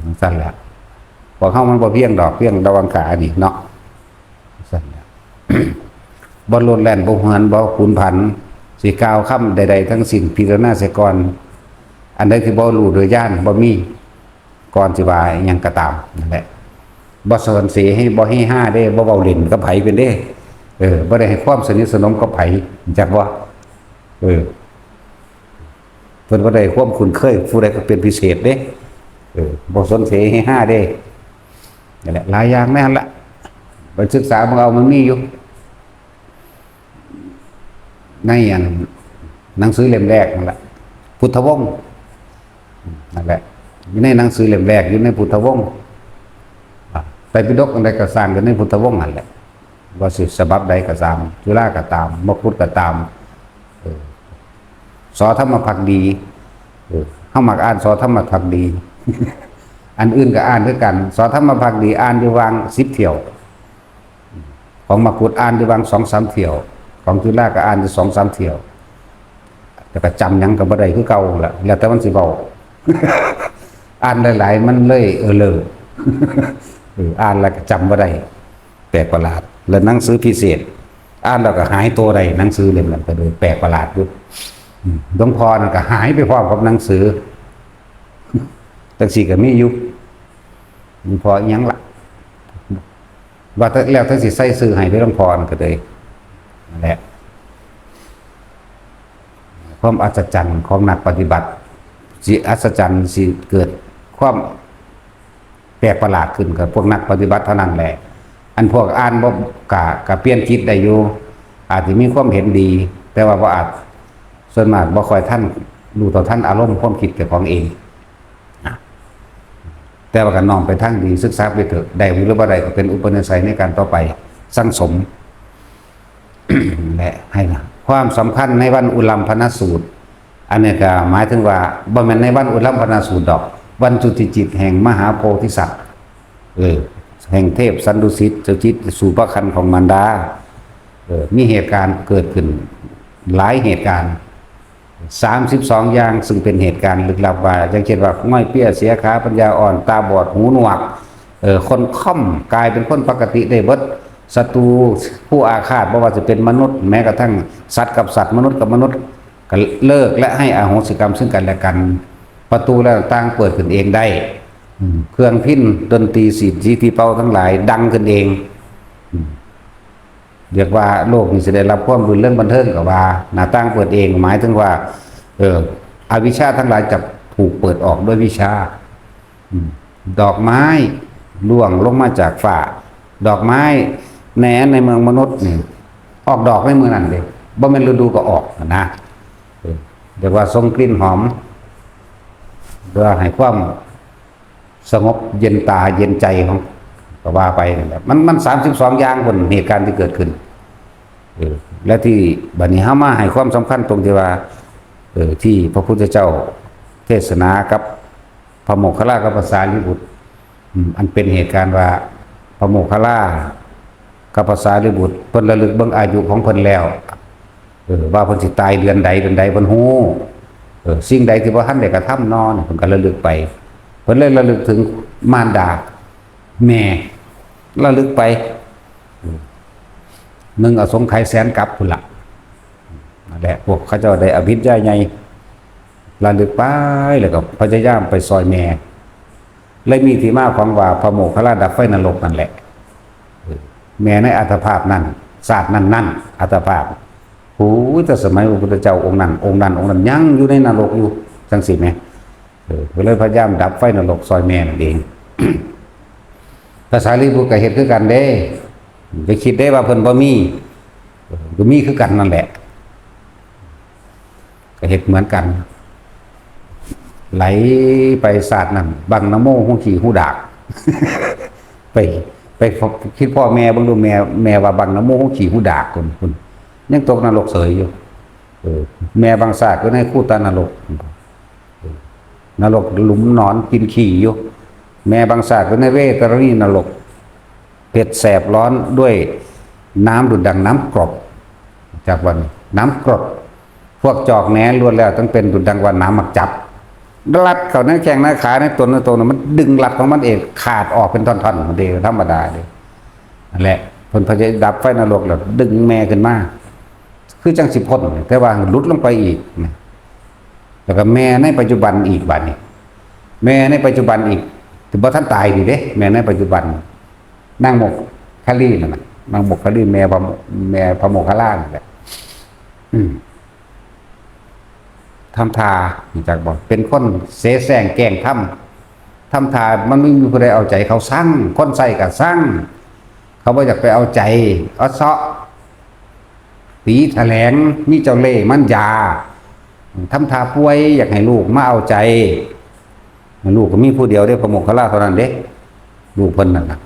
จั่งซั่นแหละ พวกเฮามันบ่เพียงดอก เพียงระหว่างขานี่เนาะ จั่งซั่นแหละ บ่โลดแล่น บ่หวน บ่ผุนผัน สิกล่าวคำใดๆทั้งสิ้น พิจารณาเสียก่อน อันใดที่บ่รู้โดยญาณ บ่มี ก่อนสิว่าอิหยังก็ตาม นั่นแหละ บ่สนเสให้ บ่เฮฮาเด้ บ่เว้าเล่นกับไผเป็นเด้ เออ บ่ได้ให้ความสนิทสนมกับไผ จักว่า เออ เพิ่นบ่ได้ความคุ้นเคยผู้ใดก็เป็นพิเศษเด้ เออ บ่สนเสเฮฮาเด้ นั่นแหละ หลายอย่างแม่นละ ไปศึกษาเบิ่งเอา มันมีอยู่ ในอันหนังสือเล่มแรกนั่นแหละ พุทธวงศ์ นั่นแหละ อยู่ในหนังสือเล่มแรก อยู่ในพุทธวงศ์ อ่ะ ไตรปิฎกอันใดก็สร้างอยู่ในพุทธวงศ์นั่นแหละ ว่าสิฉบับใดก็ตาม จุฬาก็ตาม มกุฏก็ตาม เออ สอธรรมภักดี เออ เฮามักอ่านสอธรรมภักดี อันอื่นก็อ่านคือกัน สอธรรมภักดีอ่านอยู่วางสิบเที่ยว ของมกุฏอ่านอยู่วางสองสามเที่ยว ของจุฬาก็อ่านอยู่สองสามเที่ยว แต่ก็จำหยังก็บ่ได้คือเก่าละ แล้วแต่มันสิเว้า อ่านหลายๆ มันเลยเออเลอ เออ อ่านแล้วก็จำบ่ได้ แปลกประหลาด และหนังสือพิเศษ อ่านแล้วก็หายตัวได้ หนังสือเล่มนั้นก็เลยแปลกประหลาดอยู่ อืม หลวงพ่อนั่นก็หายไปพร้อมกับหนังสือ จังซี่ก็มีอยู่ หลวงพ่ออิหยังล่ะ ว่าแต่แล้วแต่สิใส่ชื่อให้เด้อ หลวงพ่อนั่นก็เลย นั่นแหละ ความอัศจรรย์ของนักปฏิบัติ สิอัศจรรย์ สิเกิดความแปลกประหลาดขึ้นกับพวกนักปฏิบัติเท่านั้นแหละ อันพวกอ่านบ่ กะ กะเปลี่ยนจิตได้อยู่ อาจจะมีความเห็นดี แต่ว่าบ่อาจ ส่วนมากบ่ค่อยทัน รู้เท่าทันอารมณ์ความคิดเจ้าของเอง แต่ว่าก็น้อมไปทางดี ศึกษาไปเถอะ ได้หรือบ่ได้ก็เป็นอุปนิสัยในการต่อไป สั่งสม และให้ความสำคัญในวันอุลัมพนสูตร อันนี้ก็หมายถึงว่าบ่แม่นในวันอุลัมพนสูตรดอก วันจุติจิตแห่งมหาโพธิสัตว์ เออ แห่งเทพสันดุสิต เจ้าจิตสูบคันของมารดา เออ มีเหตุการณ์เกิดขึ้นหลายเหตุการณ์ สามสิบสองอย่าง ซึ่งเป็นเหตุการณ์ลึกลับว่า อย่างเช่นว่า ง่อยเปี้ยเสียขา ปัญญาอ่อน ตาบอด หูหนวก เออ คนค่อม กลายเป็นคนปกติได้เบิด ศัตรู ผู้อาฆาต บ่ว่าจะเป็นมนุษย์ แม้กระทั่งสัตว์กับสัตว์ มนุษย์กับมนุษย์ ก็เลิกและให้อโหสิกรรมซึ่งกันและกัน ประตูและต่างเปิดขึ้นเองได้ อืม เครื่องพิณ ดนตรี สีดสีตีเป่าทั้งหลายดังขึ้นเอง อืม เรียกว่าโลกนี้สิได้รับความรื่นเริงบันเทิงก็ว่า หน้าต่างเปิดเอง หมายถึงว่า เออ อวิชชาทั้งหลายจะถูกเปิดออกด้วยวิชชา อืม ดอกไม้ร่วงลงมาจากฟ้า ดอกไม้แหนในเมืองมนุษย์นี่ ออกดอกในมื้อนั้นเด้ บ่แม่นฤดูก็ออกนะ เออ เรียกว่าส่งกลิ่นหอม เพื่อให้ความสงบเย็นตาเย็นใจของ ก็ว่าไปนั่นแหละ มัน มันสามสิบสองอย่างพุ้น เหตุการณ์ที่เกิดขึ้น เออ และที่บัดนี้เฮามาให้ความสำคัญตรงที่ว่า เออ ที่พระพุทธเจ้าเทศนากับพระโมคคัลลากับพระสารีบุตร อืม อันเป็นเหตุการณ์ว่าพระโมคคัลลากับพระสารีบุตรเพิ่นระลึกเบิ่งอายุของเพิ่นแล้ว เออ ว่าเพิ่นสิตายเดือนใด เดือนใดเพิ่นฮู้ เออ สิ่งใดที่บ่ทันได้กระทำนอน เพิ่นก็ระลึกไป เพิ่นเลยระลึกถึงมารดา แม่ ระลึกไป อืม หนึ่งอสงไขยแสนกัปพุ้นละ นั่นแหละ พวกเขาเจ้าได้อภิญญาใหญ่ ระลึกไป แล้วก็พยายามไปซอยแม่ เลยมีที่มาของว่าพระโมคคัลลาดับไฟนรกนั่นแหละ เออ แม่ในอัตภาพนั้น ชาตินั้นนั้น อัตภาพ โอ้ย แต่สมัยพระพุทธเจ้าองค์นั้น องค์นั้น องค์นั้น ยังอยู่ในนรกอยู่ จังซี่แหม เออ ก็เลยพยายามดับไฟนรกซอยแม่นั่นเอง พระสารีบุตรก็เฮ็ดคือกันเด้ อย่าคิดเด้ว่าเพิ่นบ่มี เออ ก็มีคือกันนั่นแหละ ก็เฮ็ดเหมือนกัน ไหลไปชาตินั้น บังนะโม ฮูขี้ฮูดาก ไป ไปคิดพ่อแม่เบิ่งดู แม่ แม่ว่าบังนะโม ฮูขี้ฮูดาก พุ้น พุ้น ยังตกนรกเสยอยู่ เออ แม่บางชาติก็ในคูตานรก นรกหลุมหนอนกินขี้อยู่ แม่บางชาติก็ในเวตรณีนรก เผ็ดแสบร้อนด้วยน้ำดุจดังน้ำกรด จากวันน้ำกรด พวกจอกแหนล้วนแล้วต้องเป็นดุจดังว่าน้ำหมากจับ รัดเข้าในแข้งในขาในตนในตนน่ะ มันดึงรัดของมันเอง ขาดออกเป็นท่อนๆ มันเด้ ธรรมดาเด้ นั่นแหละ เพิ่นพยายามดับไฟนรกแล้วดึงแม่ขึ้นมา คือจังสิพ้น แต่ว่าหลุดลงไปอีกนะ แล้วก็แม่ในปัจจุบันอีกบัดนี้ แม่ในปัจจุบันอีก ถือว่าท่านตายนี่เด้ แม่ในปัจจุบัน นางโมคคัลลีนั่นน่ะ นางโมคคัลลีแม่พระโม- แม่พระโมคคัลลานั่นแหละ อืม ทำท่า รู้จักบ่ เป็นคนเสแสร้งแกล้งทำ ทำท่ามันไม่มีผู้ใดเอาใจเขาซัง คนใส่ก็ซัง เขาบ่อยากไปเอาใจ เอาเซาะ ตีแถลง มีเจ้าเล่ห์มันยา ทำท่าป่วยอยากให้ลูกมาเอาใจ ลูกก็มีผู้เดียวเด้ พระโมคคัลลาเท่านั้นเด้ ลูกเพิ่นนั่นน่ะ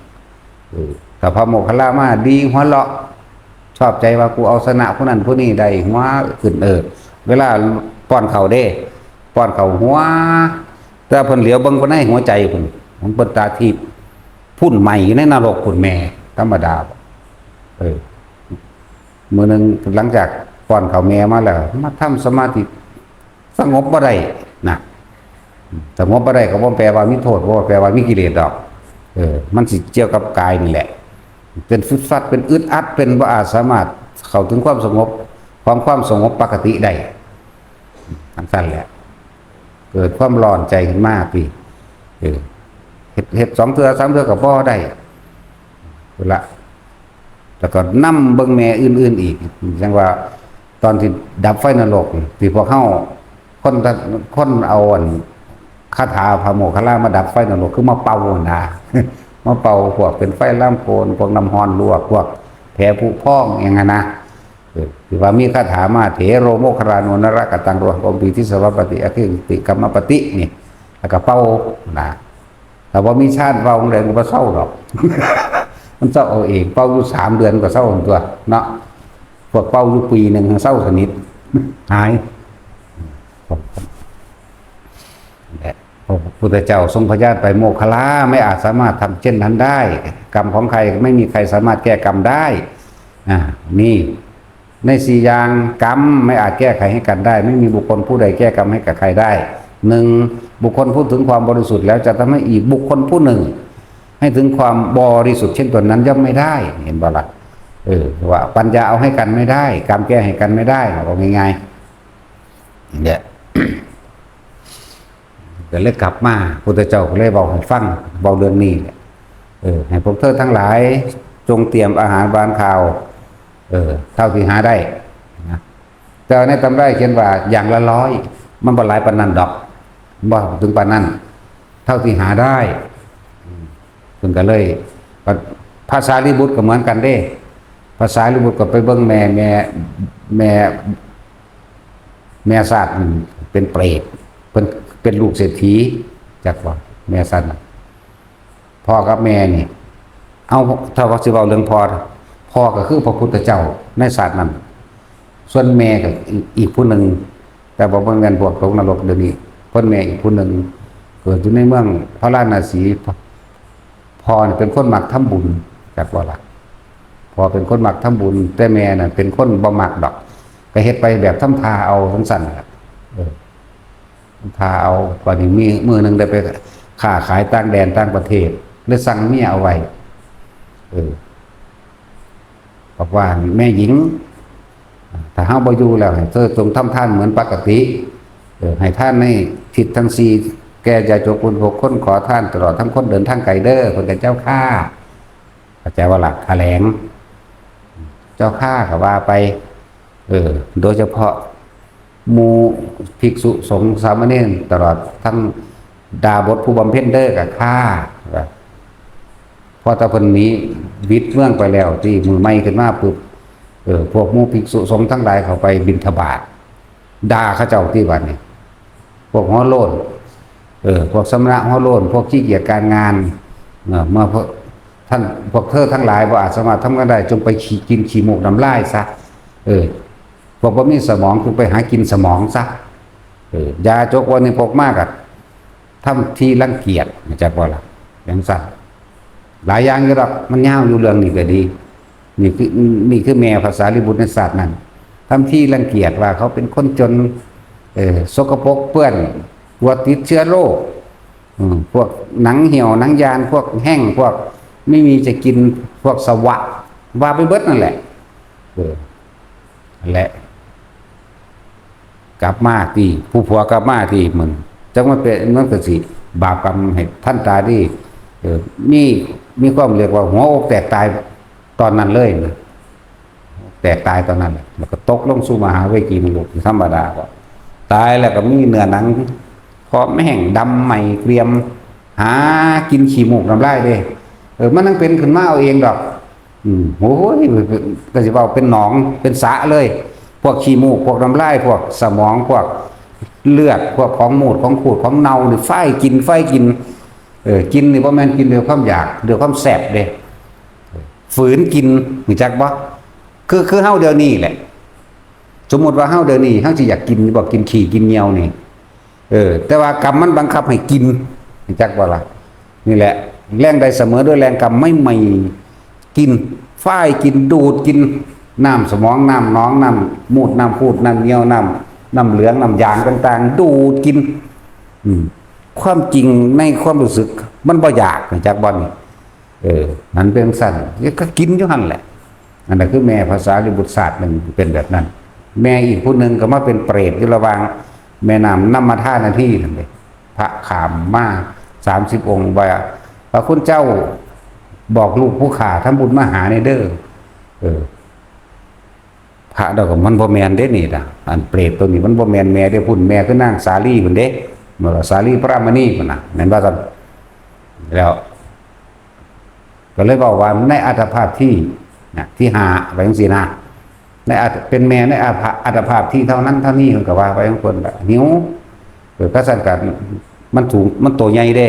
เออ ถ้าพระโมคคัลลามาดีหัวเราะ ชอบใจว่ากูเอาชนะผู้นั้นผู้นี้ได้ หัวขึ้น เออ เวลาป้อนข้าวเด้ ป้อนข้าวหัว แต่เพิ่นเหลียวเบิ่งไปในหัวใจเพิ่น มันเป็นตาทิพย์ พุ่นไหม้อยู่ในนรกพุ่นแม่ ธรรมดาบ่ เออ มื้อหนึ่งหลังจากป้อนข้าวแม่มาแล้ว มาทำสมาธิ สงบบ่ได้นะ สงบบ่ได้ก็บ่แปลว่ามีโทษ บ่แปลว่ามีกิเลสดอก เออ มันสิเกี่ยวกับกายนี่แหละ เป็นฟึดฟัด เป็นอึดอัด เป็นบ่อาจสามารถเข้าถึงความสงบ ของความสงบปกติได้ ทั้งสั้นแหละ เกิดความร้อนใจขึ้นมาพี่ เออ เฮ็ด เฮ็ดสองเทื่อสามเทื่อก็บ่ได้ พุ้นละ แล้วก็นำเบิ่งแม่อื่นๆอีก จั่งว่าตอนที่ดับไฟนรก ที่พวกเฮา คน คนเอาอันคาถาพระโมคคัลลามาดับไฟนรก คือมาเป่าหั่นนะ มาเป่าพวกเป็นไฟลามโกณ พวกน้ำฮ้อนลวก พวกแผลผุพองอย่างนั้นนะ เออ ที่ว่ามีคาถามา เถโรโมคคัลลาโน นรกตัง โรหะโกมปี ทิสสะวัปปะติ อคิติ กัมมะปะติ นี่ แล้วก็เป่านะ ถ้าบ่มีฌานเป่าจั่งใดมันก็บ่เซาดอก มันเซาเอาเอง เป่าอยู่สามเดือนก็เซาตัวเนาะ พวกเป่าอยู่ปีหนึ่งเซาสนิท หาย และพระพุทธเจ้าทรงพยานไป โมคคัลลาไม่อาจสามารถทำเช่นนั้นได้ กรรมของใครไม่มีใครสามารถแก้กรรมได้ อ่า นี่ ในสี่อย่าง กรรมไม่อาจแก้ไขให้กันได้ ไม่มีบุคคลผู้ใดแก้กรรมให้กับใครได้ หนึ่ง บุคคลผู้ถึงความบริสุทธิ์แล้วจะทำให้อีกบุคคลผู้หนึ่ง ให้ถึงความบริสุทธิ์เช่นตนนั้นย่อมไม่ได้ เห็นบ่ล่ะ เออ ว่าปัญญาเอาให้กันไม่ได้ กรรมแก้ให้กันไม่ได้ เอาง่ายๆ เนี่ย ก็เลยกลับมา พุทธเจ้าก็เลยเว้าให้ฟัง เว้าเรื่องนี้แหละ เออ ให้พวกเธอทั้งหลาย จงเตรียมอาหารหวานข้าว เออ เท่าที่หาได้นะ แต่ในตำราเขียนว่าอย่างละร้อย มันบ่หลายปานนั้นดอก บ่ถึงปานนั้น เท่าที่หาได้ อืม เพิ่นก็เลย พระสารีบุตรก็เหมือนกันเด้ พระสารีบุตรก็ไปเบิ่งแม่ แม่ แม่ แม่ชาตินั่นเป็นเปรต เพิ่นเป็นลูกเศรษฐี จักว่าแม่ชาติน่ะ พ่อกับแม่นี่ เอา ถ้าว่าสิเว้าเรื่องพ่อ พ่อก็คือพระพุทธเจ้าในชาตินั้น ส่วนแม่ก็อีก อีกผู้หนึ่ง แต่บ่แม่นพวกตกนรกเดี๋ยวนี้ เพิ่นแม่อีกผู้หนึ่ง เกิดอยู่ในเมืองพาราณสี พ่อนี่เป็นคนมักทำบุญ จักบ่ล่ะ พ่อเป็นคนมักทำบุญ แต่แม่น่ะเป็นคนบ่มักดอก ก็เฮ็ดไปแบบทำท่าเอาจั่งซั้นล่ะ เออ ทำท่าเอา บัดนี้มีมื้อหนึ่งได้ไปค้าขายต่างแดนต่างประเทศ เลยสั่งเมียเอาไว้ เออ บอกว่า แม่หญิง ถ้าเฮาบ่อยู่แล้ว ให้เธอจงทำทานเหมือนปกติ เออ ให้ทานในทิศทั้งสี่ แก่ยาจกอุปโภค คนขอทาน ตลอดทั้งคนเดินทางไกลเด้อ เพิ่นก็ เจ้าข้า เข้าใจบ่ล่ะ แถลง เจ้าข้าก็ว่าไป เออ โดยเฉพาะหมู่ภิกษุสงฆ์สามเณร ตลอดทั้งดาบสผู้บำเพ็ญเด้อ ก็ข้า พอแต่เพิ่นหนีหวิดเมืองไปแล้ว ตี้มื้อใหม่ขึ้นมาปุ๊บ เออ พวกหมู่ภิกษุสงฆ์ทั้งหลายเข้าไปบิณฑบาต ด่าเขาเจ้าตี้บัดนี้ พวกหัวโล้น เออ พวกสมณะหัวโล้น พวกขี้เกียจการงาน เออ เมื่อพวกท่าน พวกเธอทั้งหลายบ่อาจสามารถทำกันได้ จงไปขี้ กินขี้มูกน้ำลายซะ เออ พวกบ่มีสมอง จงไปหากินสมองซะ เออ ยาจกวันนี้พกมากอะ ทำทีรังเกียจ จักบ่ล่ะ จั่งซั้น หลายอย่างอยู่ดอก มันยาวอยู่ เรื่องนี้ก็ดี นี่คือ นี่คือแม่พระสารีบุตรในชาตินั้น ทำทีรังเกียจว่าเขาเป็นคนจน เออ สกปรกเปื้อน กลัวติดเชื้อโรค อืม พวกหนังเหี่ยวหนังยาน พวกแห้ง พวกไม่มีจะกิน พวกสวะ ว่าไปเบิดนั่นแหละ เออ นั่นแหละ กลับมาตี้ ผู้ผัวกลับมาตี้ มันจักมันเป็น มันก็สิบาปกรรมให้ทันตาตี้ เออ มี มีความเรียกว่าหัวอกแตกตายตอนนั้นเลยนะ แตกตายตอนนั้นแหละ แล้วก็ตกลงสู่มหาเวจีนรกธรรมดาก็ ตายแล้วก็มีเนื้อหนังพร้อมแห้งดำใหม่เกรียม หากินขี้มูกน้ำลายเด้ เออ มันยังเป็นขึ้นมาเอาเองดอก อืม โอ้ย ก็สิเว้าเป็นหนอง เป็นสระเลย พวกขี้มูก พวกน้ำลาย พวกสมอง พวกเลือด พวกของมูด ของขูด ของเน่านี่ ไฟกิน ไฟกิน เออ กินนี่บ่แม่นกินด้วยความอยาก ด้วยความแซ่บเด้ ฝืนกิน รู้จักบ่ คือ คือเฮาเดี๋ยวนี้แหละ สมมุติว่าเฮาเดี๋ยวนี้ เฮาสิอยากกินบ่ กินขี้ กินเยี่ยวนี่ เออ แต่ว่ากรรมมันบังคับให้กิน รู้จักบ่ล่ะ นี่แหละ แรงได้เสมอด้วยแรงกรรม ไม่มี กิน ฝ้ายกิน ดูดกิน น้ำสมอง น้ำหนอง น้ำมูด น้ำขูด น้ำเยี่ยว น้ำ น้ำเหลือง น้ำยางต่างๆ ดูดกิน อืม ความจริงในความรู้สึก มันบ่อยาก รู้จักบ่นี่ เออ มันเป็นซั่น ก็กินอยู่หั่นแหละ อันนั้นคือแม่พระสารีบุตรชาติหนึ่งเป็นแบบนั้น แม่อีกผู้หนึ่งก็มาเป็นเปรตอยู่ระหว่างแม่น้ำน้ำมทานาทีนั่นเด้ พระข้ามมาสามสิบองค์ว่า พระคุณเจ้าบอกลูกผู้ข้าทำบุญมาหาในเด้อ เออ พระเดาก็มันบ่แม่นเด้นี่นะ อันเปรตตัวนี้มันบ่แม่นแม่เด้ พุ่นแม่คือนางสาลีพุ่นเด้ เมื่อสาลีพระมณีพุ่นน่ะ แม่นว่าซั่น แล้ว ก็เลยบอกว่าในอัตภาพที่นะ ที่ห้า ไปจังซี่นะ ในอัต เป็นแม่ในอัตภา อัตภาพที่เท่านั้นเท่านี้ เพิ่นก็ว่าไปของเพิ่นละ หิว เออ ก็ซั่นก็ มันสูง มันตัวใหญ่เด้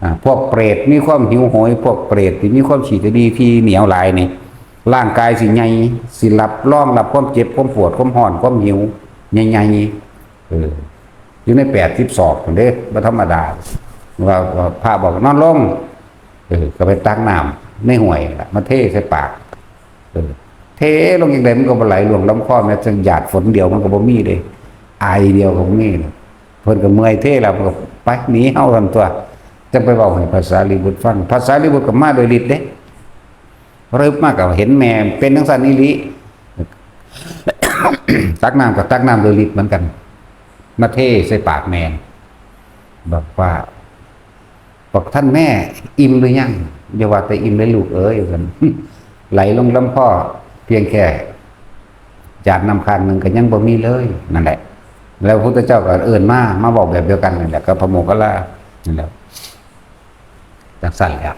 อ่า พวกเปรตมีความหิวโหย พวกเปรตที่มีความขี้ตะดีที่เหนียวหลายนี่ ร่างกายสิใหญ่ สิรับรองรับความเจ็บ ความปวด ความร้อน ความหิว ใหญ่ๆ เออ อยู่ในแปดสิบศอกพุ่นเด้ บ่ธรรมดา ว่า ว่าพระบอกนอนลง เออ ก็ไปตักน้ำในห้วยล่ะ มาเทใส่ปาก เออ เทลงจั่งใดมันก็บ่ไหลลงลำคอ แม้แต่หยาดฝนเดียวมันก็บ่มีเด้ ไอเดียวก็บ่มีเลย เพิ่นก็เมื่อยเทแล้ว เพิ่นก็ไปหนีเฮาซั่นตั๊ว จั่งไปเว้าให้พระสารีบุตรฟัง พระสารีบุตรก็มาโดยฤทธิ์เด้ รึบมาก็เห็นแม่เป็นจั่งซั่นอีหลี ตักน้ำก็ตักน้ำโดยฤทธิ์เหมือนกัน มาเทใส่ปากแม่ บอกว่า บอก "ท่านแม่อิ่มหรือยัง" "อย่าว่าแต่อิ่มเลยลูกเอ๋ย" ว่าซั่น "ไหลลงลำคอเพียงแค่หยาดน้ำคางหนึ่งก็ยังบ่มีเลย" นั่นแหละ แล้วพระพุทธเจ้าก็เอิ้นมา มาบอกแบบเดียวกันนั่นแหละ กับพระโมคคัลลานั่นแหละ จังซั่นแหละ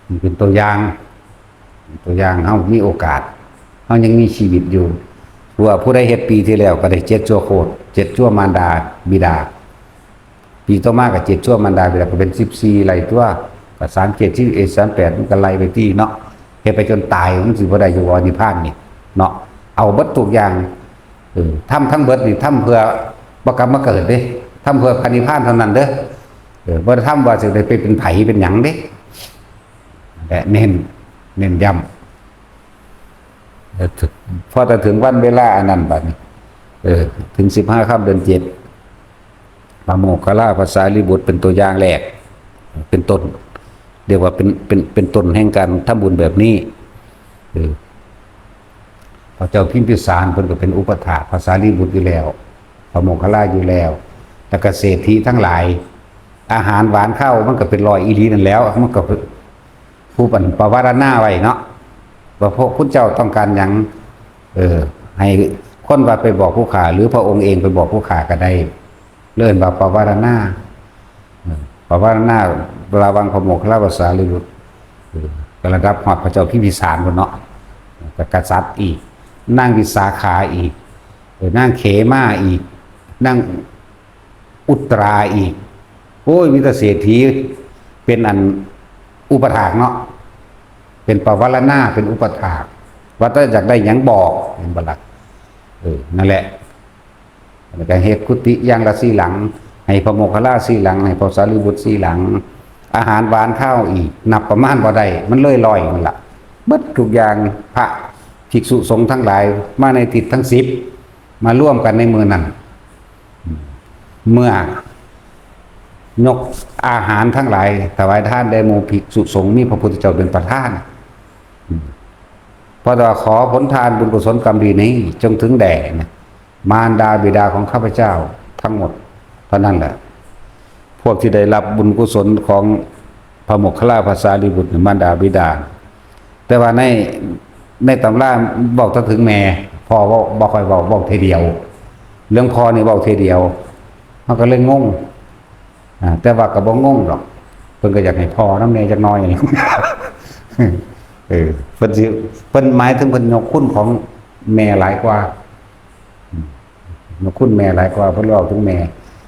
นี่เป็นตัวอย่าง ตัวอย่าง เฮามีโอกาส เฮายังมีชีวิตอยู่ ว่าผู้ใดเฮ็ดปีที่แล้วก็ได้เจ็ดชั่วโคตร เจ็ดชั่วมารดาบิดา ปีต่อมาก็เจ็ดชั่วมารดาบิดา ก็เป็นสิบสี่ ไล่ตั๊ว ก็สามเจ็ด สิบเอ็ด สามแปด มันก็ไล่ไปติเนาะ เฮ็ดไปจนตาย มันสิบ่ได้อยู่บ่นิพพานนี่เนาะ เอาเบิดทุกอย่าง เออ ทำทั้งเบิดนี่ ทำเพื่อบ่กลับมาเกิดเด้ ทำเพื่อพระนิพพานเท่านั้นเด้อ เออ บ่ได้ทำว่าสิได้ไปเป็นไผเป็นหยังเด้ และเน้น เน้นย้ำ เออ พอแต่ถึงวันเวลาอันนั้นบัดนี้ เออ ถึงสิบห้าค่ำเดือนเจ็ด พระโมคคัลลา พระสารีบุตรเป็นตัวอย่างแรก เป็นต้น เรียกว่าเป็น เป็น เป็นต้นแห่งการทำบุญแบบนี้ เออ พระเจ้าพิมพิสารเพิ่นก็เป็นอุปัฏฐากพระสารีบุตรอยู่แล้ว พระโมคคัลลาอยู่แล้ว แล้วก็เศรษฐีทั้งหลาย อาหารหวานข้าวมันก็เป็นร้อยอีหลีนั่นแหล้ว มันก็ผู้บันปวารณาไว้เนาะ ว่าพวกคุณเจ้าต้องการหยัง เออ ให้คนว่าไปบอกผู้ข้า หรือพระองค์เองไปบอกผู้ข้าก็ได้ เอิ้นว่าปวารณา เออ ปวารณาระหว่างพระโมคคัลลา พระสารีบุตร เออ ก็ระดับฮอดพระเจ้าพิมพิสารพุ้นเนาะ ก็กษัตริย์อีก นางวิสาขาอีก เออ นางเขมาอีก นางอุตราอีก โอ้ย มีแต่เศรษฐี เป็นอันอุปัฏฐากเนาะ เป็นปวารณา เป็นอุปัฏฐาก ว่าแต่อยากได้หยังบอก เห็นบ่ล่ะ เออ นั่นแหละ แล้วก็เฮ็ดกุฏิอย่างละสี่หลัง ให้พระโมคคัลลาสี่หลัง ให้พระสารีบุตรสี่หลัง อาหารหวานข้าวอีก นับประมาณบ่ได้ มันเลยร้อยนั่นล่ะ เบิดทุกอย่าง พระภิกษุสงฆ์ทั้งหลาย มาในทิศทั้งสิบ มาร่วมกันในมื้อนั้น เมื่อยกอาหารทั้งหลาย ถวายทานแด่หมู่ภิกษุสงฆ์ มีพระพุทธเจ้าเป็นประธาน เพราะว่าขอผลทานบุญกุศลกรรมดีนี้ จงถึงแด่นะ มารดาบิดาของข้าพเจ้าทั้งหมด เท่านั้นแหละ พวกที่ได้รับบุญกุศลของ พระโมคคัลลาภาษาลีบุตรนี่มารดาบิดา แต่ว่าในในตำราเว้าแต่ถึงแม่ พ่อเว้าบ่ค่อยเว้า เว้าเทื่อเดียว เรื่องพ่อนี่เว้าเทื่อเดียว มันก็เลยงง อ่า แต่ว่าก็บ่งงดอก เพิ่นก็อยากให้พ่อนำแม่จักหน่อย เออ เพิ่นสิ เพิ่นหมายถึงเพิ่นยกคุณของแม่หลายกว่า อืม ยกคุณแม่หลายกว่า เพิ่นเว้าถึงแม่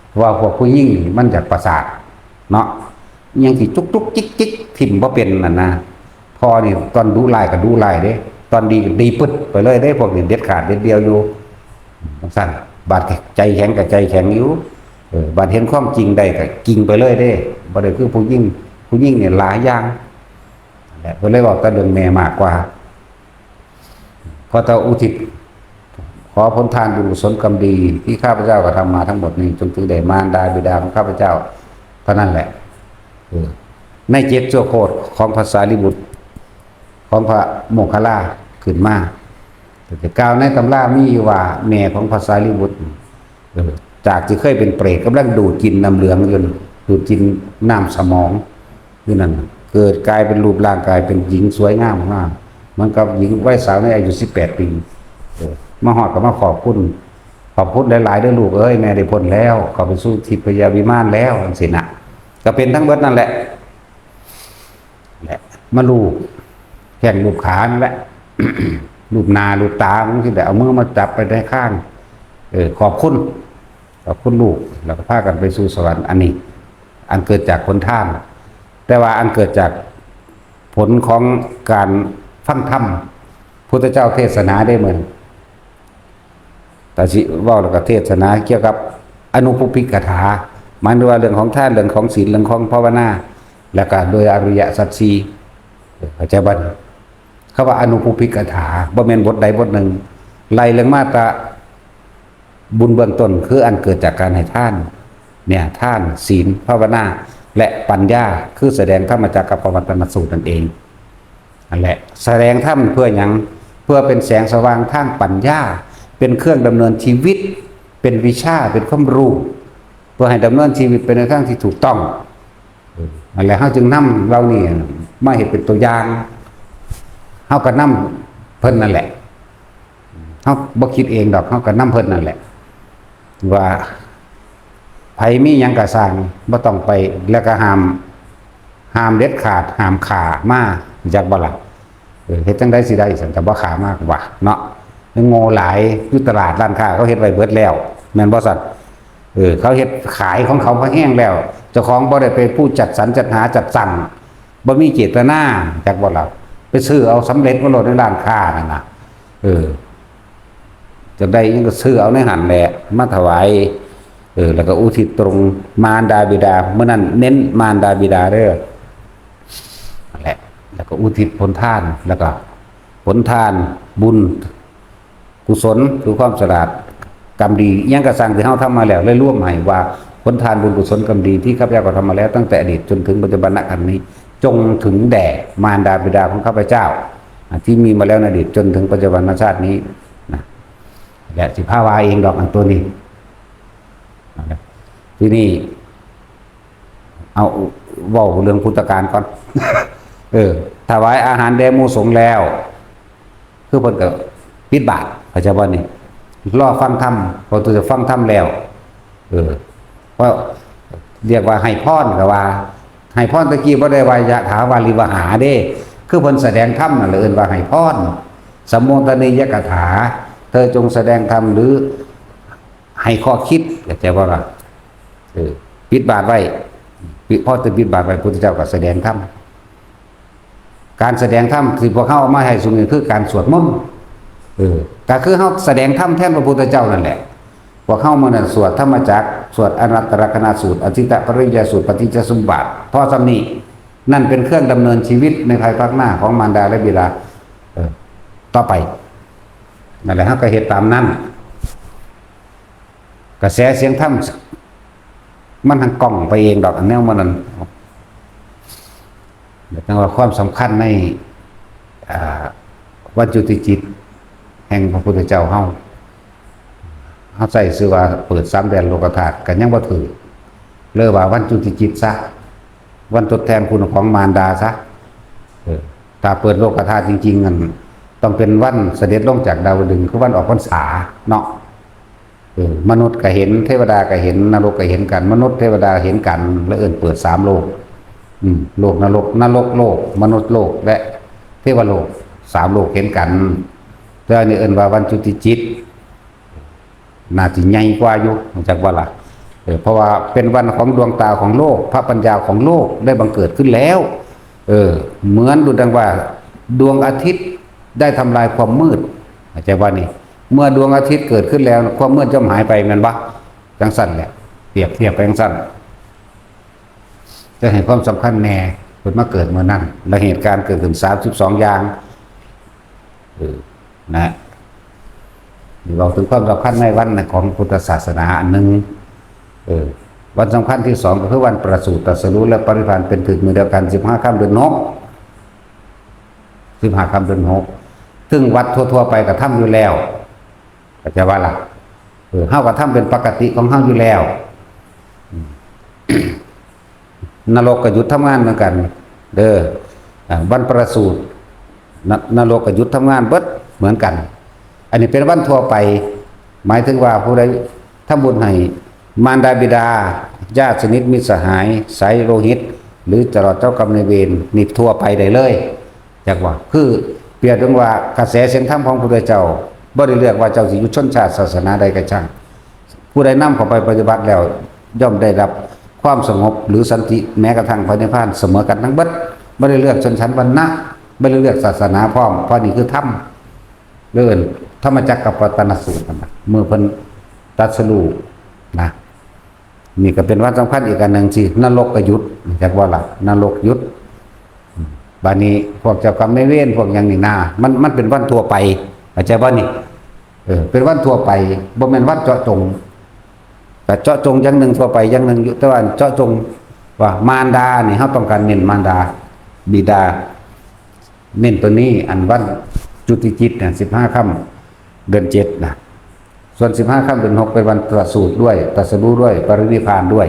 เพราะว่าพวกผู้หญิงนี่มันอยากประสาทเนาะ ยังสิจุกจุกจิกจิกถิ่มบ่เป็นนั่นนะ พ่อนี่ตอนดุร้ายก็ดุร้ายเด้ ตอนดีก็ดีปึ๊ดไปเลยเด้ พวกนี้เด็ดขาดเด็ดเดี่ยวอยู่ จังซั่น บาดใจแข็งก็ใจแข็งอยู่ เออ บาดเห็นความจริงได้ก็จริงไปเลยเด้ บ่ได้คือผู้หญิง ผู้หญิงนี่หลายอย่าง นั่นแหละ เพิ่นเลยเว้าแต่เรื่องแม่มากกว่า ขอแต่อุทิศ ขอผลทานบุญกุศลกรรมดีที่ข้าพเจ้ากระทำมาทั้งหมดนี้ จงถึงแด่มารดาบิดาของข้าพเจ้าเท่านั้นแหละ เออ ในเจ็ดชั่วโคตรของพระสารีบุตร ของพระโมคคัลลาขึ้นมา แต่กล่าวในตำรามีอยู่ว่าแม่ของพระสารีบุตร เออ จากที่เคยเป็นเปรตกำลังดูดกินน้ำเหลืองอยู่นั่น ดูดกินน้ำสมองอยู่นั่น เกิดกลายเป็นรูปร่างกายเป็นหญิงสวยงามมาก เหมือนกับหญิงวัยสาวในอายุสิบแปดปี เออ มาฮอดก็มาขอบคุณ ขอบคุณหลายๆ เด้อลูกเอ้ย แม่ได้พ้นแล้ว เข้าไปสู่ทิพยวิมานแล้ว จังซี้นะ ก็เป็นทั้งเบิดนั่นแหละ แหละ มาลูบแข้งลูบขานั่นแหละ ลูบหน้าลูบตา มันสิได้เอามือมาจับไปในข้าง เออ ขอบคุณ ขอบคุณลูก แล้วก็พากันไปสู่สวรรค์ อันนี้ อันเกิดจากผลทาน แต่ว่าอันเกิดจากผลของการฟังธรรม พุทธเจ้าเทศนาได้เหมือน แต่สิเว้าแล้วก็เทศนาเกี่ยวกับอนุปุพพิกถา หมายถึงว่าเรื่องของทาน เรื่องของศีล เรื่องของภาวนา แล้วก็โดยอริยสัจสี่ เข้าใจบ่ คำว่าอนุปุพพิกถา บ่แม่นบทใดบทหนึ่ง ไล่เรื่องมาแต่บุญเบื้องต้น คืออันเกิดจากการให้ทาน เนี่ย ทาน ศีล ภาวนา และปัญญา คือแสดงธรรมจักรกัปปวัตตนสูตรนั่นเอง นั่นแหละ แสดงธรรมเพื่อหยัง เพื่อเป็นแสงสว่างทางปัญญา เป็นเครื่องดำเนินชีวิต เป็นวิชา เป็นความรู้ เพื่อให้ดำเนินชีวิตไปในทางที่ถูกต้อง เออ นั่นแหละ เฮาจึงนำเหล่านี้มาเฮ็ดเป็นตัวอย่าง เฮาก็นำเพิ่นนั่นแหละ เฮาบ่คิดเองดอก เฮาก็นำเพิ่นนั่นแหละ ว่าไผมีหยังก็ซ่าง บ่ต้องไป แล้วก็ห้าม ห้ามเด็ดขาด ห้ามฆ่ามา จักบ่ล่ะ เออ เฮ็ดจั่งใดสิได้ ซั่น ถ้าบ่ฆ่ามากว่าเนาะ โง่หลาย อยู่ตลาดร้านค้าเขาเฮ็ดไว้เบิดแล้ว แม่นบ่ซั่น เออ เขาเฮ็ดขายของเขาพอแห้งแล้ว เจ้าของบ่ได้ไปผู้จัดสรรจัดหาจัดสั่ง บ่มีเจตนา จักบ่ล่ะ ไปซื้อเอาสำเร็จมาโลดในร้านค้านั่นน่ะ เออ จั่งใดหยังก็ซื้อเอาในหั่นแหละ มาถวาย เออ แล้วก็อุทิศตรงมารดาบิดา มื้อนั้นเน้นมารดาบิดาเด้อ นั่นแหละ แล้วก็อุทิศผลทาน แล้วก็ผลทาน บุญ กุศล คือความฉลาด กรรมดี อิหยังก็ซ่างที่เฮาทำมาแล้ว เลยรวมให้ว่า ผลทานบุญกุศลกรรมดีที่ข้าพเจ้ากระทำมาแล้ว ตั้งแต่อดีตจนถึงปัจจุบันณขณะนี้ จงถึงแด่มารดาบิดาของข้าพเจ้า อ่ะ ที่มีมาแล้วในอดีตจนถึงปัจจุบันชาตินี้นะ และสิพาว่าเองดอกอันตัวนี้นะ ที่นี่ เอาเว้าเรื่องพุทธกาลก่อน เออ ถวายอาหารแด่หมู่สงฆ์แล้ว คือเพิ่นก็ปิดบาตร เข้าใจบ่นี่ รอฟังธรรม พอตัวจะฟังธรรมแล้ว เออ เพราะเรียกว่าให้พรก็ว่า ให้พรตะกี้บ่ได้ว่ายะถาวาริวหาเด้ คือเพิ่นแสดงธรรมนั่นแหละ เอิ้นว่าให้พร สัมโมทนียกถา เธอจงแสดงธรรมหรือให้ข้อคิด เข้าใจบ่ล่ะ เออ ปิดบาตรไว้ ปิด พอจะปิดบาตรไว้ พุทธเจ้าก็แสดงธรรม การแสดงธรรมที่พวกเฮาเอามาให้ซุมื้อนี้คือการสวดมนต์ เออ ก็คือเฮาแสดงธรรมแทนพระพุทธเจ้านั่นแหละ พวกเฮามื้อนั้นสวดธรรมจักร สวดอนัตตลกนัสูตร อทิตตปริยสูตร ปฏิจจสมุปบาท พอส่ำนี้ นั่นเป็นเครื่องดำเนินชีวิตในภายภาคหน้าของมารดาและบิดา เออ ต่อไป นั่นแหละ เฮาก็เฮ็ดตามนั้น กระแสเสียงธรรม มันหังก้องไปเองดอก อันแนวมันนั่น แต่ว่าความสำคัญใน อ่า วันจุติจิตแห่งพระพุทธเจ้าเฮา เฮาใช้ชื่อว่าเปิดสามแดนโลกธาตุ ก็ยังบ่ถืก เลยว่าวันจุติจิตซะ วันทดแทนคุณของมารดาซะ เออ ถ้าเปิดโลกธาตุจริงๆ นั่นต้องเป็นวันเสด็จลงจากดาวดึงส์ คือวันออกพรรษาเนาะ เออ มนุษย์ก็เห็น เทวดาก็เห็น นรกก็เห็นกัน มนุษย์เทวดาเห็นกัน แล้วเอิ้นเปิดสามโลก อืม โลกนรก นรกโลก มนุษย์โลก และเทวโลก สามโลกเห็นกัน แต่อันนี้เอิ้นว่าวันจุติจิต น่าสิใหญ่กว่าอยู่ รู้จักบ่ล่ะ เออ เพราะว่าเป็นวันของดวงตาของโลก พระปัญญาของโลกได้บังเกิดขึ้นแล้ว เออ เหมือนดุจดังว่าดวงอาทิตย์ได้ทำลายความมืด เข้าใจบ่นี่ เมื่อดวงอาทิตย์เกิดขึ้นแล้ว ความมืดย่อมหายไป แม่นบ่ จั่งซั่นแหละ เปรียบเทียบไปจั่งซั่น จะให้ความสำคัญแน่ เพิ่นมาเกิดมื้อนั้น และเหตุการณ์เกิดขึ้นสามสิบสองอย่าง เออ นะ นี่เว้าถึงความสำคัญในวันของพุทธศาสนาอันหนึ่ง เออ วันสำคัญที่สองก็คือวันประสูติตรัสรู้และปรินิพพานเป็นถึงมื้อเดียวกัน สิบห้าค่ำเดือนหก สิบห้าค่ำเดือนหก ซึ่งวัดทั่วๆ ไปก็ทำอยู่แล้ว เข้าใจบ่ล่ะ เออ เฮาก็ทำเป็นปกติของเฮาอยู่แล้ว อืม นรกก็หยุดทำงานเหมือนกัน เด้อ อ่า วันประสูติ น- นรกก็หยุดทำงานเบิดเหมือนกัน อันนี้เป็นวันทั่วไป หมายถึงว่าผู้ใดทำบุญให้มารดาบิดา ญาติสนิทมิตรสหาย สายโลหิต หรือตลอดเจ้ากรรมนายเวร นี่ทั่วไปได้เลย จักว่า คือเปรียบถึงว่ากระแสเสียงธรรมของพระพุทธเจ้า บ่ได้เลือกว่าเจ้าสิอยู่ชนชาติศาสนาใดก็ช่าง ผู้ใดนำเข้าไปปฏิบัติแล้ว ย่อมได้รับความสงบหรือสันติ แม้กระทั่งพระนิพพานเสมอกันทั้งเบิด บ่ได้เลือกชนชั้นวรรณะ บ่ได้เลือกศาสนาพร้อม เพราะนี่คือธรรม เอิ้นธรรมจักรกัปปวัตตนสูตรนั่นน่ะ เมื่อเพิ่นตรัสรู้นะ นี่ก็เป็นวันสำคัญอีกอันหนึ่งที่นรกก็หยุด จักว่าล่ะ นรกหยุด บัดนี้พวกเจ้ากรรมนายเวรพวกหยังนี่นา มัน มันเป็นวันทั่วไป เข้าใจบ่นี่ เออ เป็นวันทั่วไป บ่แม่นวันเจาะจง แต่เจาะจงอย่างหนึ่ง ทั่วไปอย่างหนึ่งอยู่ แต่ว่าเจาะจงว่ามารดานี่ เฮาต้องการเน้นมารดา บิดา เน้นตัวนี้ อันวันจุติจิตน่ะ สิบห้าค่ำเดือนเจ็ดน่ะ ส่วนสิบห้าค่ำเดือนหกเป็นวันประสูติด้วย ตรัสรู้ด้วย ปรินิพพานด้วย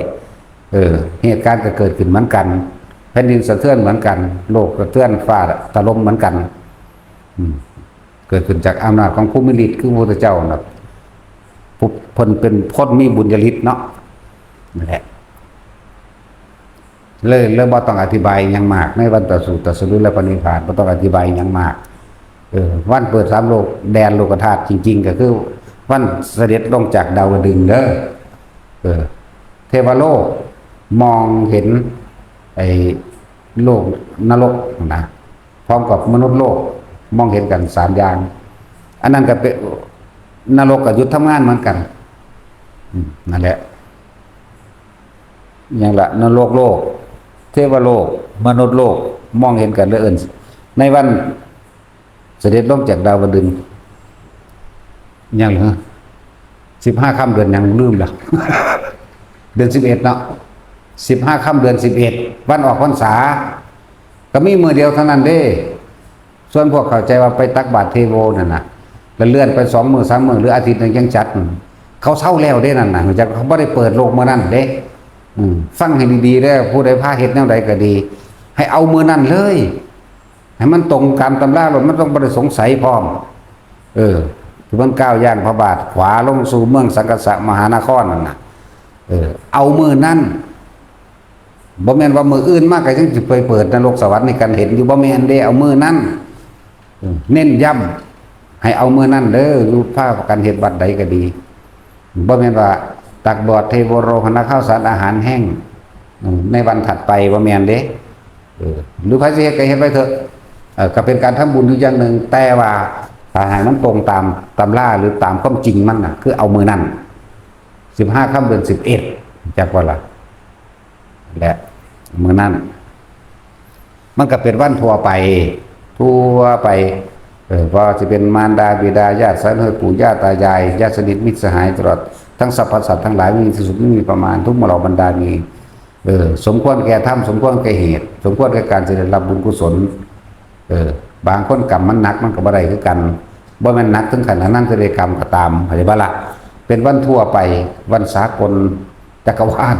เออ เหตุการณ์ก็เกิดขึ้นเหมือนกัน แผ่นดินสะเทือนเหมือนกัน โลกสะเทือน ฟ้าถล่มเหมือนกัน อืม เกิดขึ้นจากอำนาจของผู้มีฤทธิ์ คือพระพุทธเจ้าน่ะ ผู้เพิ่นเป็นคนมีบุญญาฤทธิ์เนาะ นั่นแหละ เลย เลยบ่ต้องอธิบายหยังมาก ในวันประสูติตรัสรู้และปรินิพพาน บ่ต้องอธิบายหยังมาก เออ วันเปิดสามโลก แดนโลกธาตุจริงๆ ก็คือวันเสด็จลงจากดาวดึงส์เด้อ เออ เทวโลกมองเห็นไอ้โลกนรกนะ พร้อมกับมนุษย์โลกมองเห็นกันสามอย่าง อันนั้นก็เป็น นรกก็หยุดทำงานเหมือนกัน อืม นั่นแหละ อย่างละ นรกโลก เทวโลก มนุษย์โลก มองเห็นกันเลยเอิ้น ในวันเสด็จลงจากดาวดึงส์ อย่างเหรอ สิบห้าค่ำเดือนหยังลืมละ เดือนสิบเอ็ดเนาะ สิบห้าค่ำเดือนสิบเอ็ด วันออกพรรษา ก็มีมื้อเดียวเท่านั้นเด้ ส่วนพวกเข้าใจว่าไปตักบาตรเทโวนั่นน่ะ แล้วเลื่อนไปสองมื้อสามมื้อ หรืออาทิตย์หนึ่งยังจัด เขาเซาแล้วเด้นั่นน่ะ จักเขาบ่ได้เปิดโลกมื้อนั้นเด้ อืม ฟังให้ดีๆเด้อ ผู้ใดพาเฮ็ดแนวใดก็ดี ให้เอามื้อนั้นเลย ให้มันตรงตามตำราโลด มันต้องบ่ได้สงสัยพร้อม เออ ที่มันก้าวย่างพระบาทขวาลงสู่เมืองสังคสะมหานครนั่นน่ะ เออ เอามื้อนั้น บ่แม่นว่ามื้ออื่นมาก็ยังสิไปเปิดนรกสวรรค์ให้กันเห็นอยู่ บ่แม่นเด้ เอามื้อนั้น เออ เน้นย้ำ ให้เอามื้อนั้นเด้อ อยู่พากันเฮ็ดวัดใดก็ดี บ่แม่นว่าตักบาตรเทโวโรหณะข้าวสารอาหารแห้ง อืม ในวันถัดไป บ่แม่นเด้ เออ หรือไผสิเฮ็ดก็เฮ็ดไว้เถอะ เออ ก็เป็นการทำบุญอยู่อย่างหนึ่ง แต่ว่าถ้าให้มันตรงตามตำราหรือตามความจริงมันน่ะ คือเอามื้อนั้น สิบห้าค่ำเดือนสิบเอ็ด จักว่าล่ะ และมื้อนั้น มันก็เป็นวันทั่วไป ทั่วไป เออ ว่าสิเป็นมารดาบิดาญาติสายเลือดปู่ย่าตายาย ญาติสนิทมิตรสหาย ตลอดทั้งสรรพสัตว์ทั้งหลาย ไม่มีที่สุดไม่มีประมาณ ทุกหมู่เหล่าบรรดามี เออ สมควรแก่ธรรม สมควรแก่เหตุ สมควรแก่การสิได้รับบุญกุศล เออ บางคนกรรมมันหนักมันก็บ่ได้คือกัน บ่แม่นหนักถึงขั้นอนันตริยกรรมก็ตาม เข้าใจบ่ล่ะ เป็นวันทั่วไป วันสากลจักรวาล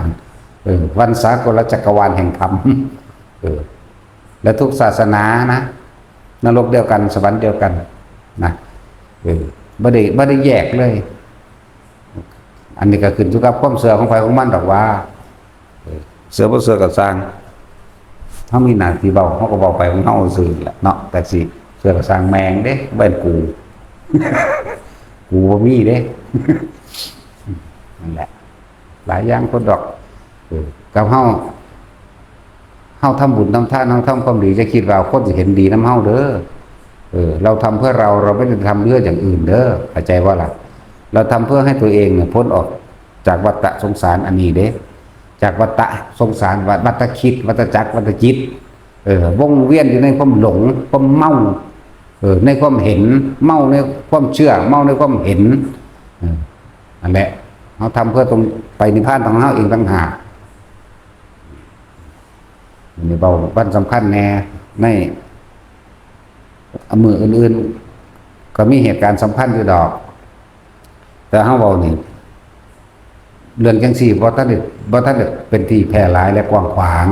เออ วันสากลจักรวาลแห่งธรรม เออ และทุกศาสนานะ นรกเดียวกัน สวรรค์เดียวกัน นะ เออ บ่ได้บ่ได้แยกเลย อันนี้ก็ขึ้นอยู่กับความเชื่อของใครของมันดอกว่า เออ เชื่อบ่เชื่อก็ซ่าง เฮามีหน้าที่เว้า เฮาก็เว้าไปของเฮาซื่อแหละเนาะ แต่สิเชื่อก็ซ่างแม่งเด้ บ่แม่นกู กูบ่มีเด้ นั่นแหละ หลายอย่างโพดดอก เออ กับเฮา เฮาทำบุญทำทาน เฮาทำความดี อย่าคิดว่าคนสิเห็นดีนำเฮาเด้อ เออ เราทำเพื่อเรา เราไม่ได้ทำเพื่ออย่างอื่นเด้อ เข้าใจบ่ล่ะ เราทำเพื่อให้ตัวเองเนี่ยพ้นออกจากวัฏสงสารอันนี้เด้ จากวัฏสงสาร วัฏ วัฏคิด วัฏจักร วัฏจิต เออ วงเวียนอยู่ในความหลง ความเมา เออ ในความเห็น เมาในความเชื่อ เมาในความเห็น เออ นั่นแหละ เฮาทำเพื่อตรงไปนิพพานของเฮาเองต่างหาก นี่เว้าวันสำคัญแน่ ในมื้ออื่นๆ ก็มีเหตุการณ์สำคัญอยู่ดอก แต่เฮาเว้านี่ เรื่องจังซี่บ่ทันได้ บ่ทันได้เป็นที่แพร่หลายและกว้างขวาง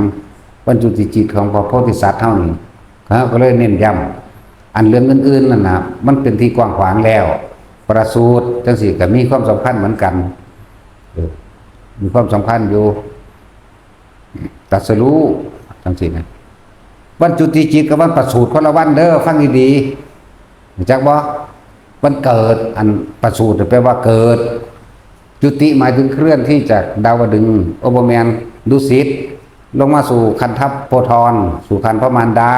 บรรจุจิตของพระโพธิสัตว์เฮานี่ เฮาก็เลยเน้นย้ำ อันเรื่องอื่นๆ นั่นน่ะ มันเป็นที่กว้างขวางแล้ว ประสูติจังซี่ก็มีความสำคัญเหมือนกัน เออ มีความสำคัญอยู่ ตรัสรู้จังซี่นะ วันจุติจิตกับวันประสูติคนละวันเด้อ ฟังดีๆ รู้จักบ่ วันเกิด อันประสูติแปลว่าเกิด จุติหมายถึงเคลื่อนที่จากดาวดึงส์ โอ้ บ่แม่น ดุสิต ลงมาสู่คันธโพธร สู่คันพระมารดา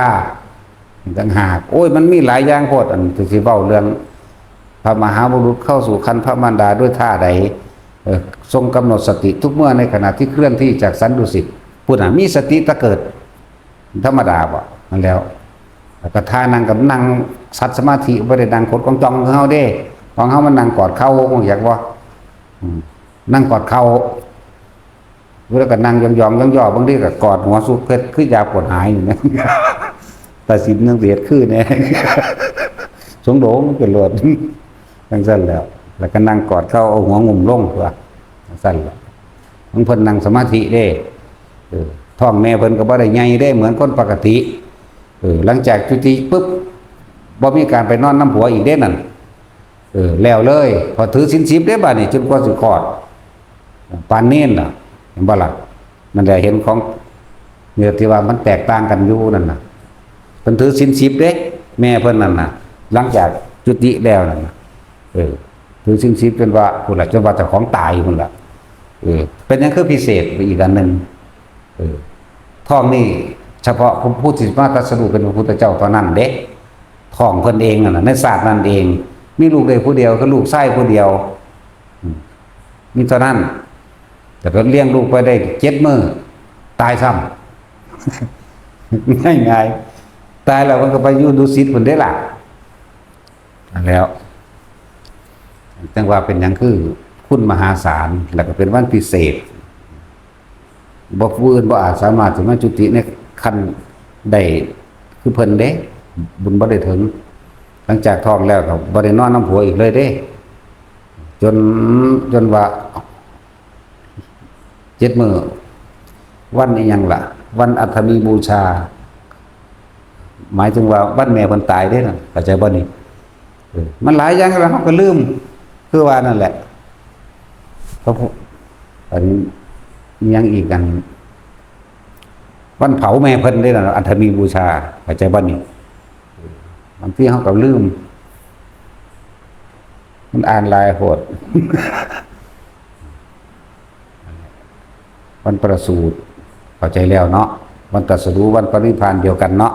ต่างหาก โอ้ย มันมีหลายอย่างโพด อันที่สิเว้าเรื่อง พระมหาบุรุษเข้าสู่คันพระมารดาด้วยท่าใด เอ่อ ทรงกำหนดสติทุกเมื่อในขณะที่เคลื่อนที่จากสันดุสิต พุ้นน่ะ มีสติแต่เกิด ธรรมดาบ่ นั่นแล้ว แล้วก็ท่านั่งกับนั่งสัตว์สมาธิ บ่ได้นั่งขดของจองคือเฮาเด้ ของเฮามันนั่งกอดเข่า คงอยากบ่ อืม นั่งกอดเข่า แล้วก็นั่งยองๆ ยองๆ บางทีก็กอดหัวสุดเพชร คือยาปวดหายนี่นะ แต่ศีลยังเสียดคือแน่ สงโดงเป็นโลด จังซั่นแล้ว แล้วก็นั่งกอดเข่า เอาหัวงุ้มลงตัว จังซั่นแหละ ของเพิ่นนั่งสมาธิเด้ เออ ท้องแม่เพิ่นก็บ่ได้ใหญ่เด้ เหมือนคนปกติ เออ หลังจากจุติปุ๊บ บ่มีการไปนอนนำผัวอีกเด้นั่น เออ แล้วเลย พอถือศีลสิบเด้บาดนี้ จนกว่าสิคลอด ปานเณรน่ะ เห็นบ่ล่ะ นั่นแหละ เห็นของ เนี่ย ที่ว่ามันแตกต่างกันอยู่นั่นน่ะ เพิ่นถือศีลสิบเด้ แม่เพิ่นนั่นน่ะ หลังจากจุติแล้วนั่นน่ะ เออ ถือศีลสิบจนว่า พุ้นล่ะ จนว่าเจ้าของตายพุ้นล่ะ เออ เป็นหยังคือพิเศษไปอีกอันหนึ่ง เออ ท้องนี่เฉพาะผู้ ผู้ที่มาตรัสรู้เป็นพระพุทธเจ้าเท่านั้นเด้ ท้องเพิ่นเองนั่นน่ะ ในชาตินั้นเอง มีลูกได้ผู้เดียว คือลูกชายผู้เดียว อืม มีเท่านั้น แต่ก็เลี้ยงลูกไปได้เจ็ดมื้อ ตายซ้ำ ง่ายๆ ตายแล้วมันก็ไปอยู่ดุสิตพุ้นเด้ล่ะ นั่นแล้ว จังว่าเป็นหยังคือคุณมหาศาล แล้วก็เป็นวันพิเศษ บ่ ผู้อื่นบ่อาจสามารถสิมาจุติในคันได้คือเพิ่นเด้ บุญบ่ได้ถึง หลังจากท้องแล้วก็บ่ได้นอนนำผัวอีกเลยเด้ จน จนว่า เจ็ดมื้อ วันอีหยังล่ะ วันอัฐมีบูชา หมายถึงว่าวันแม่เพิ่นตายเด้นั่น เข้าใจบ่นี่ เออ มันหลายอย่างแล้วเฮาก็ลืม คือว่านั่นแหละ พระพุทธ อันนี้ยังอีกอัน วันเผาแม่เพิ่นเด้นั่น อัฐมีบูชา เข้าใจบ่นี่ บางทีเฮาก็ลืม มันอ่านหลายโพด วันประสูติ เข้าใจแล้วเนาะ วันตรัสรู้ วันปรินิพพานเดียวกันเนาะ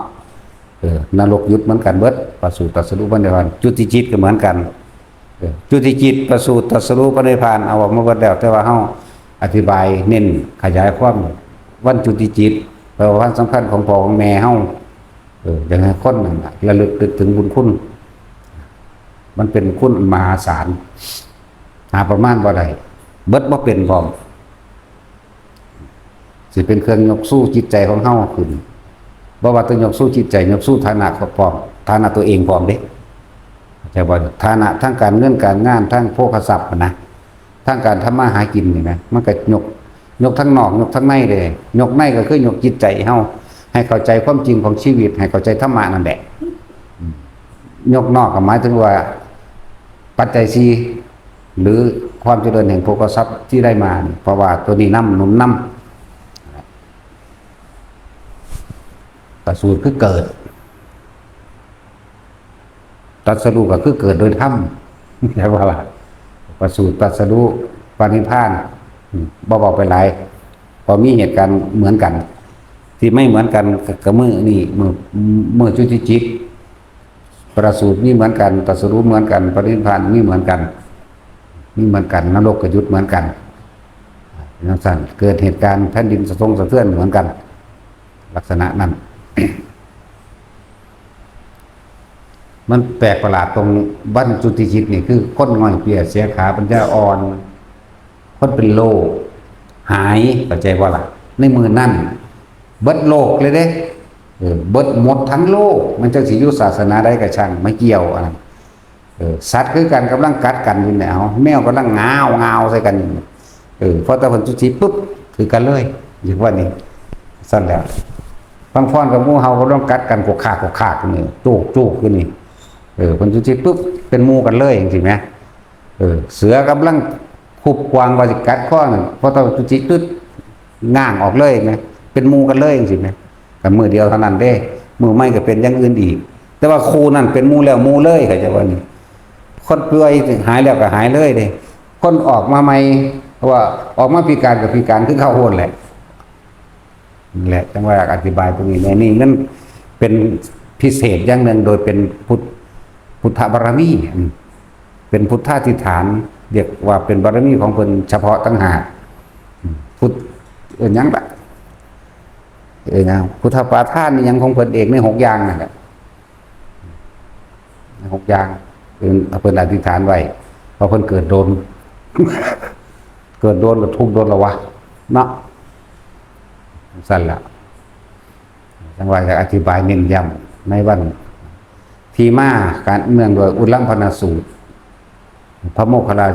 เออ นรกหยุดเหมือนกันเบิด ประสูติ ตรัสรู้ ปรินิพพาน จุติจิตก็เหมือนกัน เออ จุติจิต ประสูติ ตรัสรู้ ปรินิพพาน เอาออกมาเบิดแล้ว แต่ว่าเฮาอธิบายเน้นขยายความวันจุติจิต แปลว่าวันสำคัญของพ่อของแม่เฮา เออ อย่างให้คนนั่นน่ะระลึกนึกถึงบุญคุณ มันเป็นคุณมหาศาล หาประมาณบ่ได้ เบิดบ่เป็นพร้อม สิเป็นเครื่องยกสู้จิตใจของเฮาขึ้น บ่ว่าแต่ยกสู้จิตใจ ยกสู้ฐานะก็พร้อม ฐานะตัวเองพร้อมเด้ เข้าใจบ่ ฐานะทางการเงินการงาน ทางโภคทรัพย์นะ ทางการทำมาหากินนี่นะ มันก็ยก ยกทั้งนอก ยกทั้งในเลย ยกในก็คือยกจิตใจเฮา ให้เข้าใจความจริงของชีวิต ให้เข้าใจธรรมะนั่นแหละ ยกนอกก็หมายถึงว่า ปัจจัยสี่ หรือความเจริญแห่งโภคทรัพย์ที่ได้มานี่ เพราะว่าตัวนี้นำ หนุนนำ ประสูติคือเกิด ตรัสรู้ก็คือเกิดโดยธรรม ใช่ปะล่ะ ประสูติ ตรัสรู้ ปรินิพพาน อืม บ่เว้าไปหลาย เพราะมีเหตุการณ์เหมือนกัน ที่ไม่เหมือนกันก็ ก็มื้อนี่ มื้อ มื้อจุติจิต ประสูติมีเหมือนกัน ตรัสรู้เหมือนกัน ปรินิพพานมีเหมือนกัน มีเหมือนกัน นรกก็หยุดเหมือนกัน จังซั่น เกิดเหตุการณ์แผ่นดินสะทงสะเทือนเหมือนกัน ลักษณะนั้น มันแปลกประหลาดตรงวันจุติจิตนี่ คือคนง่อยเปลี้ยเสียขา ปัญญาอ่อน คนเป็นโรคหาย เข้าใจบ่ล่ะ ในมื้อนั้น เบิดโลกเลยเด้ เออ เบิดหมดทั้งโลก มันจักสิอยู่ศาสนาใดก็ช่าง ไม่เกี่ยวอันนั้น เออ สัตว์คือกัน กำลังกัดกันอยู่เนี่ย เอา แมวกำลังงาวงาวใส่กันอยู่ เออ พอแต่เพิ่นจุติปุ๊บ คือกันเลย อย่างว่านี่ ซั่นแหละ บางพอนกับงูเห่ากำลังกัดกัน โขกขาก โขกขากนี่ จูก จูกอยู่นี่ เออ เพิ่นจุติปุ๊บ เป็นหมู่กันเลย จังซี้แหม เออ เสือกำลังคุบกวางว่าสิกัดคอนั่น พอเต่าจุติตึ๊ด ง้างออกเลยแหม เป็นหมู่กันเลย จังซี้แหม กันมื้อเดียวเท่านั้นเด้ มื้อใหม่ก็เป็นอย่างอื่นอีก แต่ว่าคู่นั่นเป็นหมู่แล้วหมู่เลย เข้าใจบ่นี่ คนป่วยหายแล้วก็หายเลยเด้ คนออกมาใหม่ เพราะว่าออกมาพิการก็พิการคือเก่าโพดแหละ นั่นแหละ จังว่าอยากอธิบายตรงนี้แหน่ นี่มันเป็นพิเศษอย่างหนึ่ง โดยเป็นพุทธ พุทธบารมี อืม เป็นพุทธาธิษฐาน เรียกว่าเป็นบารมีของเพิ่นเฉพาะต่างหาก อืม พุทธ เอิ้นหยังล่ะ เอิ้นหยัง พุทธปาทานอิหยังของเพิ่นเองในหกอย่างนั่นแหละ หกอย่าง เพิ่น เพิ่นอธิษฐานไว้ เพราะเพิ่นเกิดโดน เกิดโดนก็ทุกข์โดนละวะ เนาะ ซั่นล่ะ จังว่าอยากอธิบายเน้นย้ำในวัน ที่มาการเนื่องโดยอุลัมพนสูตร พระโมคคัลลา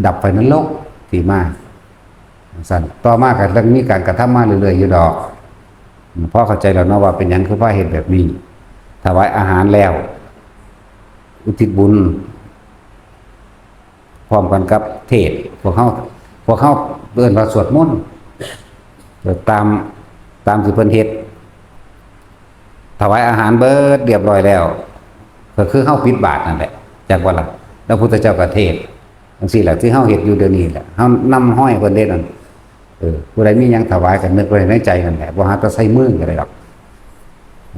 ดับไฟนรก ที่มา ซั่น ต่อมาก็ต้องมีการกระทำมาเรื่อยๆอยู่ดอก พอเข้าใจแล้วเนาะว่าเป็นหยังคือพาเฮ็ดแบบนี้ ถวายอาหารแล้ว อุทิศบุญ พร้อมกันกับเทศน์ พวกเฮา พวกเฮาเอิ้นว่าสวดมนต์ ตาม ตามที่เพิ่นเฮ็ด ถวายอาหารเบิดเรียบร้อยแล้ว ก็คือเฮาปิดบาตรนั่นแหละ จักบ่ล่ะ แล้วพุทธเจ้าก็เทศน์ จังซี้แหละ ที่เฮาเฮ็ดอยู่เดี๋ยวนี้แหละ เฮานำฮอยเพิ่นเด้นั่น เออ ผู้ใดมีหยังถวายก็นึกไว้ในใจนั่นแหละ บ่หาแต่ใส่มือก็ได้ดอก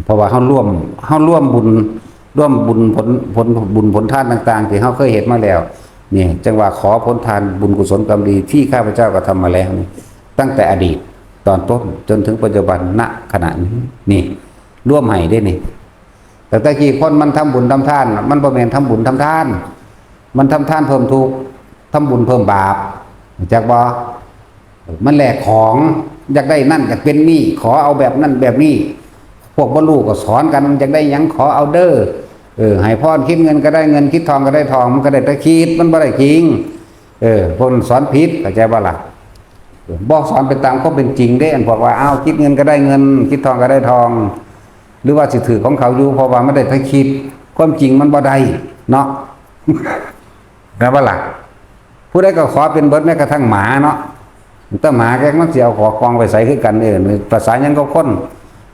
เพราะว่าเฮาร่วม เฮาร่วมบุญ ร่วมบุญผล ผลบุญผลทานต่างๆ ที่เฮาเคยเฮ็ดมาแล้ว นี่ จังว่าขอผลทานบุญกุศลกรรมดีที่ข้าพเจ้ากระทำมาแล้วนี่ ตั้งแต่อดีตตอนต้นจนถึงปัจจุบัน ณ ขณะนี้ นี่ ร่วมให้เด้นี่ แต่ตะกี้คนมันทำบุญทำทาน มันบ่แม่นทำบุญทำทาน มันทำทานเพิ่มทุกข์ ทำบุญเพิ่มบาป รู้จักบ่ มันแลกของ อยากได้นั่นอยากเป็นนี่ ขอเอาแบบนั่นแบบนี้ พวกบ่รู้ก็สอนกัน อยากได้หยังขอเอาเด้อ เออ ให้พร คิดเงินก็ได้เงิน คิดทองก็ได้ทอง มันก็ได้แต่คิด มันบ่ได้จริง เออ พวกนั้นสอนผิด เข้าใจบ่ล่ะ เออ บ่สอนไปตามความเป็นจริงเด้ อันพวกว่า อ้าว คิดเงินก็ได้เงิน คิดทองก็ได้ทอง หรือว่าสิถือของเขาอยู่ เพราะว่ามันได้แต่คิด ความจริงมันบ่ได้ เนาะ แม่นบ่ล่ะ ผู้ใดก็ขอเป็นเบิด แม้กระทั่งหมาเนาะ แต่หมาแกมันสิเอาขอกองไปใส่คือกัน เออ ภาษาหยังก็คน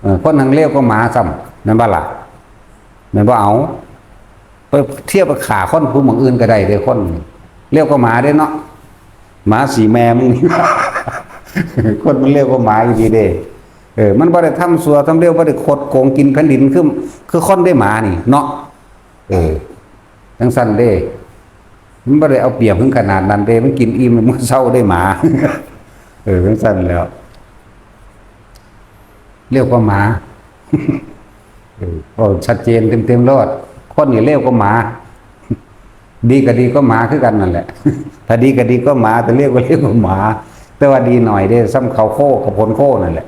เออ คนหังเลวก็หมาซ้ำ แม่นบ่ล่ะ แม่นบ่ เอา ไปเทียบไปฆ่าคนผู้หม่องอื่นก็ได้เด้ คนเลวก็หมาเด้เนาะ หมาสีแม่มึง คนมันเลวก็หมาอยู่ดีเด้ เออ มันบ่ได้ทำชั่วทำเลว บ่ได้คดโกงกินแผ่นดิน คือ คือคนได้หมานี่เนาะ เออ จังซั่นเด้ มันบ่ได้เอาเปรียบถึงขนาดนั้นเด้ มันกินอิ่มมันเซาได้หมา เออ จังซั่นแหล้ว เลวกว่าหมา เออ เว้าชัดเจนเต็มๆโลด คนนี่เลวกว่าหมา ดีก็ดีก็หมาคือกันนั่นแหละ ถ้าดีก็ดีก็หมา ถ้าเลวก็เลวกว่าหมา แต่ว่าดีหน่อยเด้ ส่ำเขาโคกับผลโคนั่นแหละ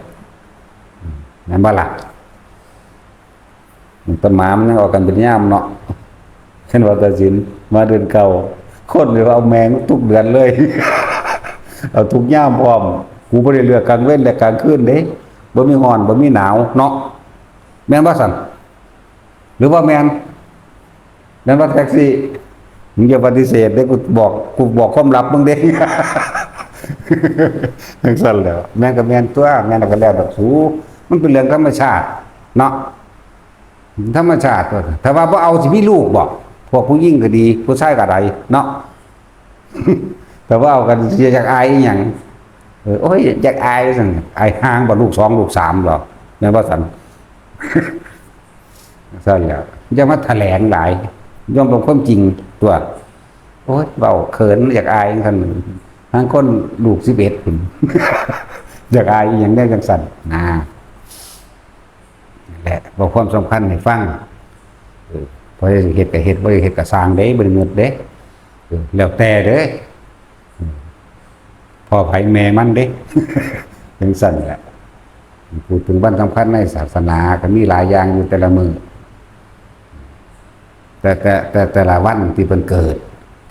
แม่นบ่ล่ะ แต่หมามันยังออกกันเป็นยามเนาะ เช่นว่าตัดสินมาเดือนเก้า คนเลยว่าเอาแมงทุกเดือนเลย เอาทุกยามพร้อม กูบ่ได้เลือกกลางเว็นและกลางคืนเด้ บ่มีฮ้อน บ่มีหนาวเนาะ แม่นบ่ซั่น หรือว่าแม่น แม่นบ่แท็กซี่ มึงอย่าปฏิเสธเด้ กูบอก กูบอกความลับมึงเด้ จั่งซั่นแหล้ว แม่นก็แม่นตั๊ว แม่นแล้วก็แล้วดอกสู มันเป็นเรื่องธรรมชาติเนาะ ธรรมชาติตั๊ว ถ้าว่าบ่เอาสิมีลูกบ่ พวกผู้หญิงก็ดี ผู้ชายก็ได้เนาะ แต่ว่าเอากันสิอยากอายอีหยัง เออ โอ้ย อยากอายซั่น อายห่างบ่ ลูกสอง ลูกสามหรอ แม่นบ่ซั่น ซั่นแหล้ว อย่ามาแถลงหลาย ยอมรับความจริงตั๊ว โอ้ย เว้าเขิน อยากอายซั่น ห่างคนลูกสิบเอ็ดพุ้น อยากอายอีหยังแนวจั่งซั่น นะ นั่นแหละ เว้าความสำคัญให้ฟัง เออ พอเฮ็ดก็เฮ็ด บ่ได้เฮ็ดก็ซ่างเด้ บ่ได้งึดเด้ เออ แล้วแต่เด้อ เออ พ่อไผแม่มันเด้ จั่งซั่นแหละ พูดถึงวันสำคัญในศาสนาก็มีหลายอย่างอยู่แต่ละมื้อ แต่ แต่ แต่ แต่ละวันที่เพิ่นเกิด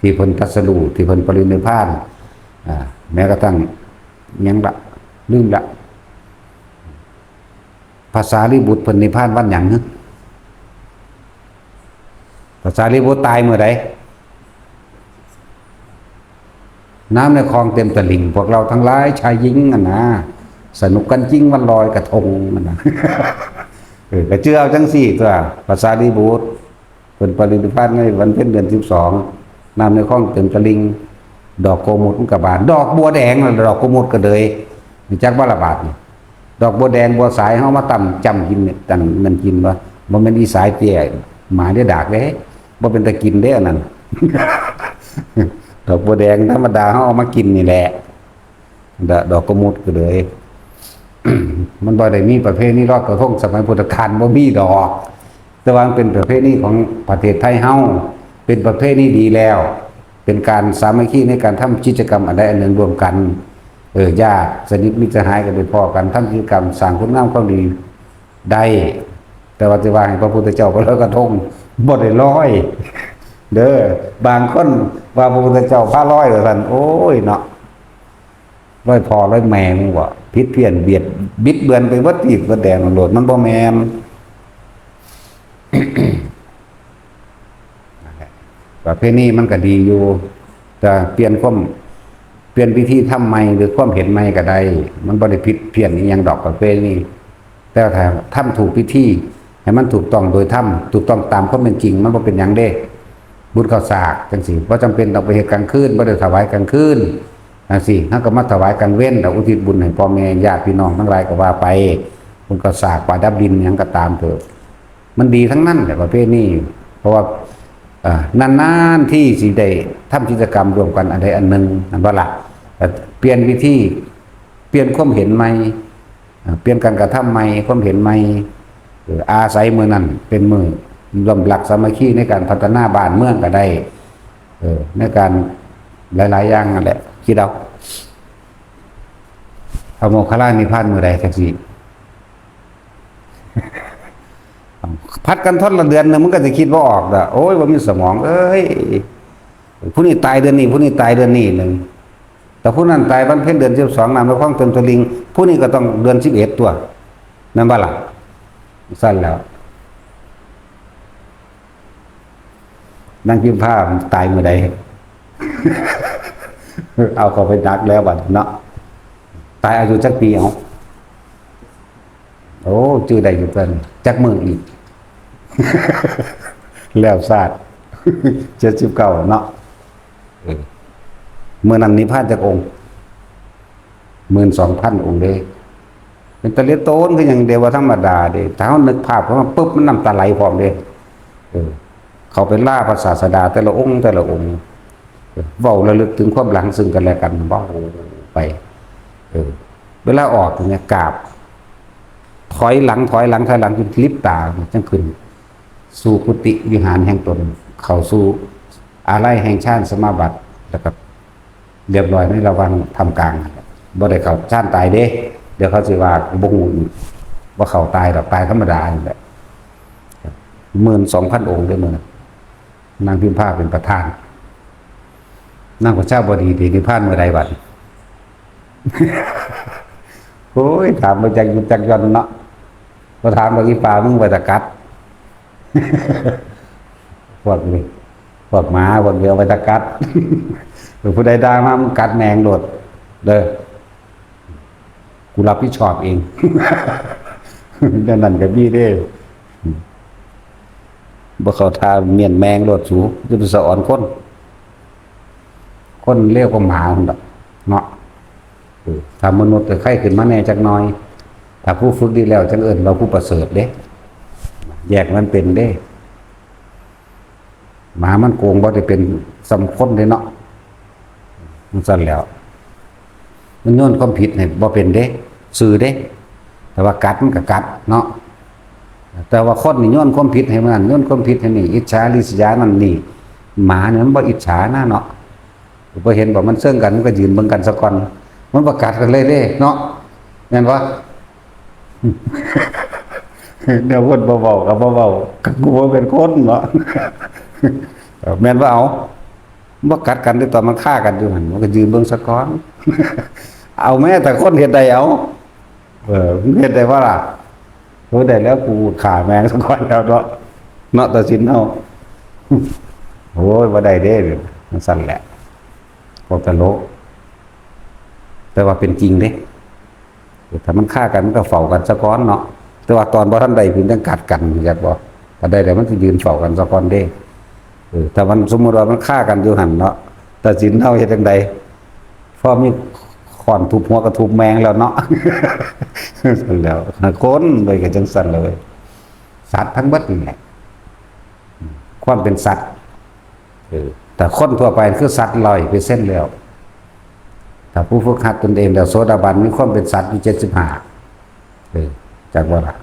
ที่เพิ่นตรัสรู้ ที่เพิ่นปรินิพพาน อ่า แม้กระทั่ง หยังละ ลืมละ พระสารีบุตรเพิ่นนิพพานวันหยังฮะ พระสารีบุตรตายมื้อใด น้ำในคลองเต็มตลิ่ง พวกเราทั้งหลายชายหญิงอะนะ สนุกกันจริงวันลอยกระทงอะนะ เออ ก็เชื่อเอาจั่งซี่ตั๊ว พระสารีบุตร เพิ่นปรินิพพานในวันเพ็ญเดือนสิบสอง น้ำในคลองเต็มตลิ่ง ดอกโกมุตมันก็บาน ดอกบัวแดงนั่นล่ะ ดอกโกมุตก็เลย รู้จักบ่ละบาดนี่ ดอกบัวแดงบัวสาย เฮามาตำจ้ำกินเนี่ย จั่งนั่นกินวะ บ่แม่นอีสายเตี้ย หมาเด้ดากเด้ บ่เป็นตากินเด้อันนั้น ดอกบัวแดงธรรมดา เฮาเอามากินนี่แหละ ดะ ดอกโกมุตก็เลย มันบ่ได้มีประเพณีลอยกระทงสมัยพุทธกาล บ่มีดอก แต่ว่ามันเป็นประเพณีของประเทศไทยเฮา เป็นประเพณีดีแล้ว เป็นการสามัคคีในการทำกิจกรรมอันใดอันหนึ่งร่วมกัน เออ ญาติสนิทมิตรสหายก็ได้พ้อกัน ทำกิจกรรมสร้างคุณงามความดีได้ แต่ว่าสิว่าให้พระพุทธเจ้าไปลอยกระทง บ่ได้ลอย เด้อ บางคนว่าพระพุทธเจ้าพาลอยว่าซั่น โอ้ยเนาะ ลอยพ่อลอยแม่มึงบ่ ผิดเพี้ยนเบียดบิดเบือนไปเบิดทีบเบิดแดนโลด มันบ่แม่น ประเพณีมันก็ดีอยู่ แต่เปลี่ยนความ เปลี่ยนวิธีทำใหม่หรือความเห็นใหม่ก็ได้ มันบ่ได้ผิดเพี้ยนอีหยังดอกประเพณี แต่ถ้าทำถูกวิธี ให้มันถูกต้องโดยธรรม ถูกต้องตามความเป็นจริง มันบ่เป็นหยังเด้ บุญข้าวสากจั่งซี้ บ่จำเป็นต้องไปเฮ็ดกลางคืน บ่ได้ถวายกลางคืนจั่งซี้ เฮาก็มาถวายกลางเว็น แล้วอุทิศบุญให้พ่อแม่ญาติพี่น้องทั้งหลายก็ว่าไป บุญข้าวสาก ปลาดับดิน หยังก็ตามเถาะ มันดีทั้งนั้นแหละประเพณี เพราะว่า เอ่อ นานๆที่สิได้ทำกิจกรรมร่วมกันอันใดอันหนึ่ง แม่นบ่ล่ะ เอ่อ เปลี่ยนวิธี เปลี่ยนความเห็นใหม่ เอ่อ เปลี่ยนการกระทำใหม่ ความเห็นใหม่ เอ่อ อาศัยมื้อนั้นเป็นมื้อร่วมรักสามัคคีในการพัฒนาบ้านเมืองก็ได้ เออ ในการหลายๆอย่างนั่นแหละ คิดเอา พระโมคคัลลานิพพานมื้อใดจั่งซี้ ผัดกันทนละเดือนหนึ่ง มันก็สิคิดบ่ออกดอก โอ้ย บ่มีสมอง เอ้ย ผู้นี้ตายเดือนนี้ ผู้นี้ตายเดือนนี้หนึ่ง แต่ผู้นั้นตายวันเพ็ญเดือนสิบสอง น้ำในคลองเต็มตลิ่ง ผู้นี้ก็ต้องเดือนสิบเอ็ดตั๊ว แม่นบ่ล่ะ ซั่นแหล้ว นางพิมพาตายมื้อใด เอาเข้าไปหนักแล้วบัดเนาะ ตายอายุจักปีเอา โอ้ จื่อได้อยู่เพิ่น จักมื้ออีก แล้วซาด เจ็ดสิบเก้าเนาะ เออ มื้อนั้นนิพพานจักองค์ หมื่นสองพันองค์เด้ เป็นตาเหลือโตนคือหยังเดียวว่าธรรมดาเด้ ถ้าเฮานึกภาพเข้ามาปุ๊บ มันน้ำตาไหลพร้อมเด้ เออ เข้าไปลาพระศาสดาแต่ละองค์แต่ละองค์ เออ เว้าระลึกถึงความหลังซึ่งกันและกัน เว้าไป เออ เวลาออกเนี่ยกราบ ถอยหลัง ถอยหลัง ถอยหลังจนลิบตา จั่งขึ้นสู่กุฏิวิหารแห่งตน เข้าสู่อาลัยแห่งฌานสมาบัติ แล้วก็เรียบร้อยในระหว่างท่ามกลาง บ่ได้เข้าฌานตายเด้ เดี๋ยวเขาสิว่าบ่ฮู้อีก บ่เข้าตายดอก ตายธรรมดานี่แหละ หมื่นสองพันองค์เด้อมื้อนั้น นางพิมพาเป็นประธาน นางประชาบดีสินิพพานมื้อใดบัดนี้ โอ้ย ถามไปจักอยู่จักยอนเนาะ ก็ถามว่าอีปลามึงไปตะกัด พวกนี้ พวกหมา พวกเดียวไปตะกัด ผู้ใดด่ามามึงกัดแมงโลด เด้อ กูรับผิดชอบเอง นั่นนั่นก็มีเด้ บ่เข้าท่าเมียนแมงโลดสู จะไปสะออนคน คนเลวก็หมาหั่นดอกเนาะ เออ ถ้ามนุษย์ก็ไข้ขึ้นมาแน่จักหน่อย ถ้าผู้ฝึกดีแล้วจังเอิ้นว่าผู้ประเสริฐเด้ แยกมันเป็นเด้ หมามันโกงบ่ได้เป็นสำคนเด้เนาะ มันสั่นแล้ว มันโยนความผิดให้บ่เป็นเด้ ซื่อเด้ แต่ว่ากัดมันก็กัดเนาะ แต่ว่าคนนี่โยนความผิดให้มันนั่น โยนความผิดให้นี่ อิจฉาริษยานั่นนี่ หมาเนี่ยมันบ่อิจฉานะเนาะ บ่เห็นบ่มันเซิงกัน มันก็ยืนเบิ่งกันซะก่อน มันบ่กัดกันเลยเด้เนาะ แม่นบ่ แนวคนบ่เว้าก็บ่เว้า ก็กูบ่เป็นคนเนาะ แม่นบ่เอา บ่กัดกันเด้ ตอนมันฆ่ากันอยู่หั่น มันก็ยืนเบิ่งซะก่อน เอาแม้แต่คนเฮ็ดได้เอา เออ มึงเฮ็ดได้บ่ล่ะ เฮ็ดได้แล้ว กูฆ่าแม่งซะก่อนแล้วเนาะ เนาะ ตัดสินเอา โอ้ย บ่ได้เด้ มันสั่นแหละ พวกตลก แต่ว่าเป็นจริงเด้ ถ้ามันฆ่ากันมันก็เฝ้ากันซะก่อนเนาะ แต่ว่าตอนบ่ทันได้ เพิ่นจังกัดกัน จักบ่ ถ้าได้แล้วมันสิยืนเฝ้ากันซะก่อนเด้ เออ ถ้ามันสมมุติว่ามันฆ่ากันอยู่หั่นเนาะ ตัดสินเอาเฮ็ดจั่งใด พอมีค้อนทุบหัวก็ทุบแม่งแล้วเนาะ แล้ว คนไปก็จั่งซั่นเลย สัตว์ทั้งเบิดนี่แหละ ความเป็นสัตว์ เออ แต่คนทั่วไปคือสัตว์ร้อยเปอร์เซ็นต์แล้ว ถ้าผู้ฝึกหัดตนเองแล้ว โสดาบันมีความเป็นสัตว์อยู่เจ็ดสิบห้า เออ จักว่าล่ะ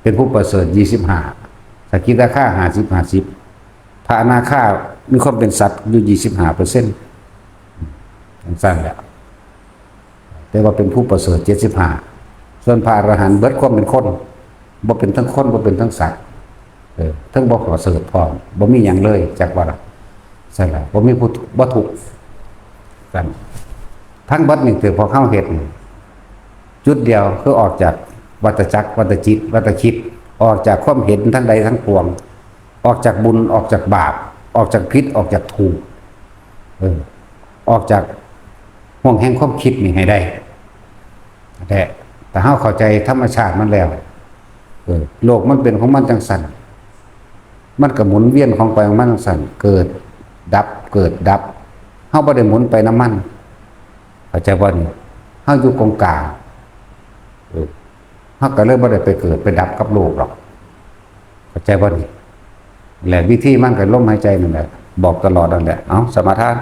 เป็นผู้ประเสริฐยี่สิบห้า สกิทาคาห้าสิบ ห้าสิบ พระอนาคามีความเป็นสัตว์อยู่ยี่สิบห้าเปอร์เซ็นต์ จั่งซั่นแหละ แต่ว่าเป็นผู้ประเสริฐเจ็ดสิบห้า ส่วนพระอรหันต์เบิดความเป็นคน บ่เป็นทั้งคน บ่เป็นทั้งสัตว์ เออ ทั้งบ่ประเสริฐพร้อม บ่มีหยังเลย จักว่าล่ะ ซั่นล่ะ บ่มีผู้ทุกข์ บ่ทุกข์ ซั่น ทั้งเบิดนี่คือพวกเฮาเฮ็ดนี่ จุดเดียวคือออกจากวัฏจักร วัฏจิต วัฏคิด ออกจากความเห็นทั้งใดทั้งปวง ออกจากบุญ ออกจากบาป ออกจากผิด ออกจากถูก เออ ออกจากห่วงแห่งความคิดนี่ให้ได้ แต่ถ้าเฮาเข้าใจธรรมชาติมันแล้ว เออ โลกมันเป็นของมันจั่งซั่น มันก็หมุนเวียนของไปของมันจั่งซั่น เกิดดับ เกิดดับ เฮาบ่ได้หมุนไปนำมัน เข้าใจบ่นี่ เฮาอยู่กองกลาง เออ เฮาก็เลยบ่ได้ไปเกิดไปดับกับโลกหรอก เข้าใจบ่นี่ และวิธีมันก็ลมหายใจนั่นแหละ บอกตลอดนั่นแหละ เอา สมาทาน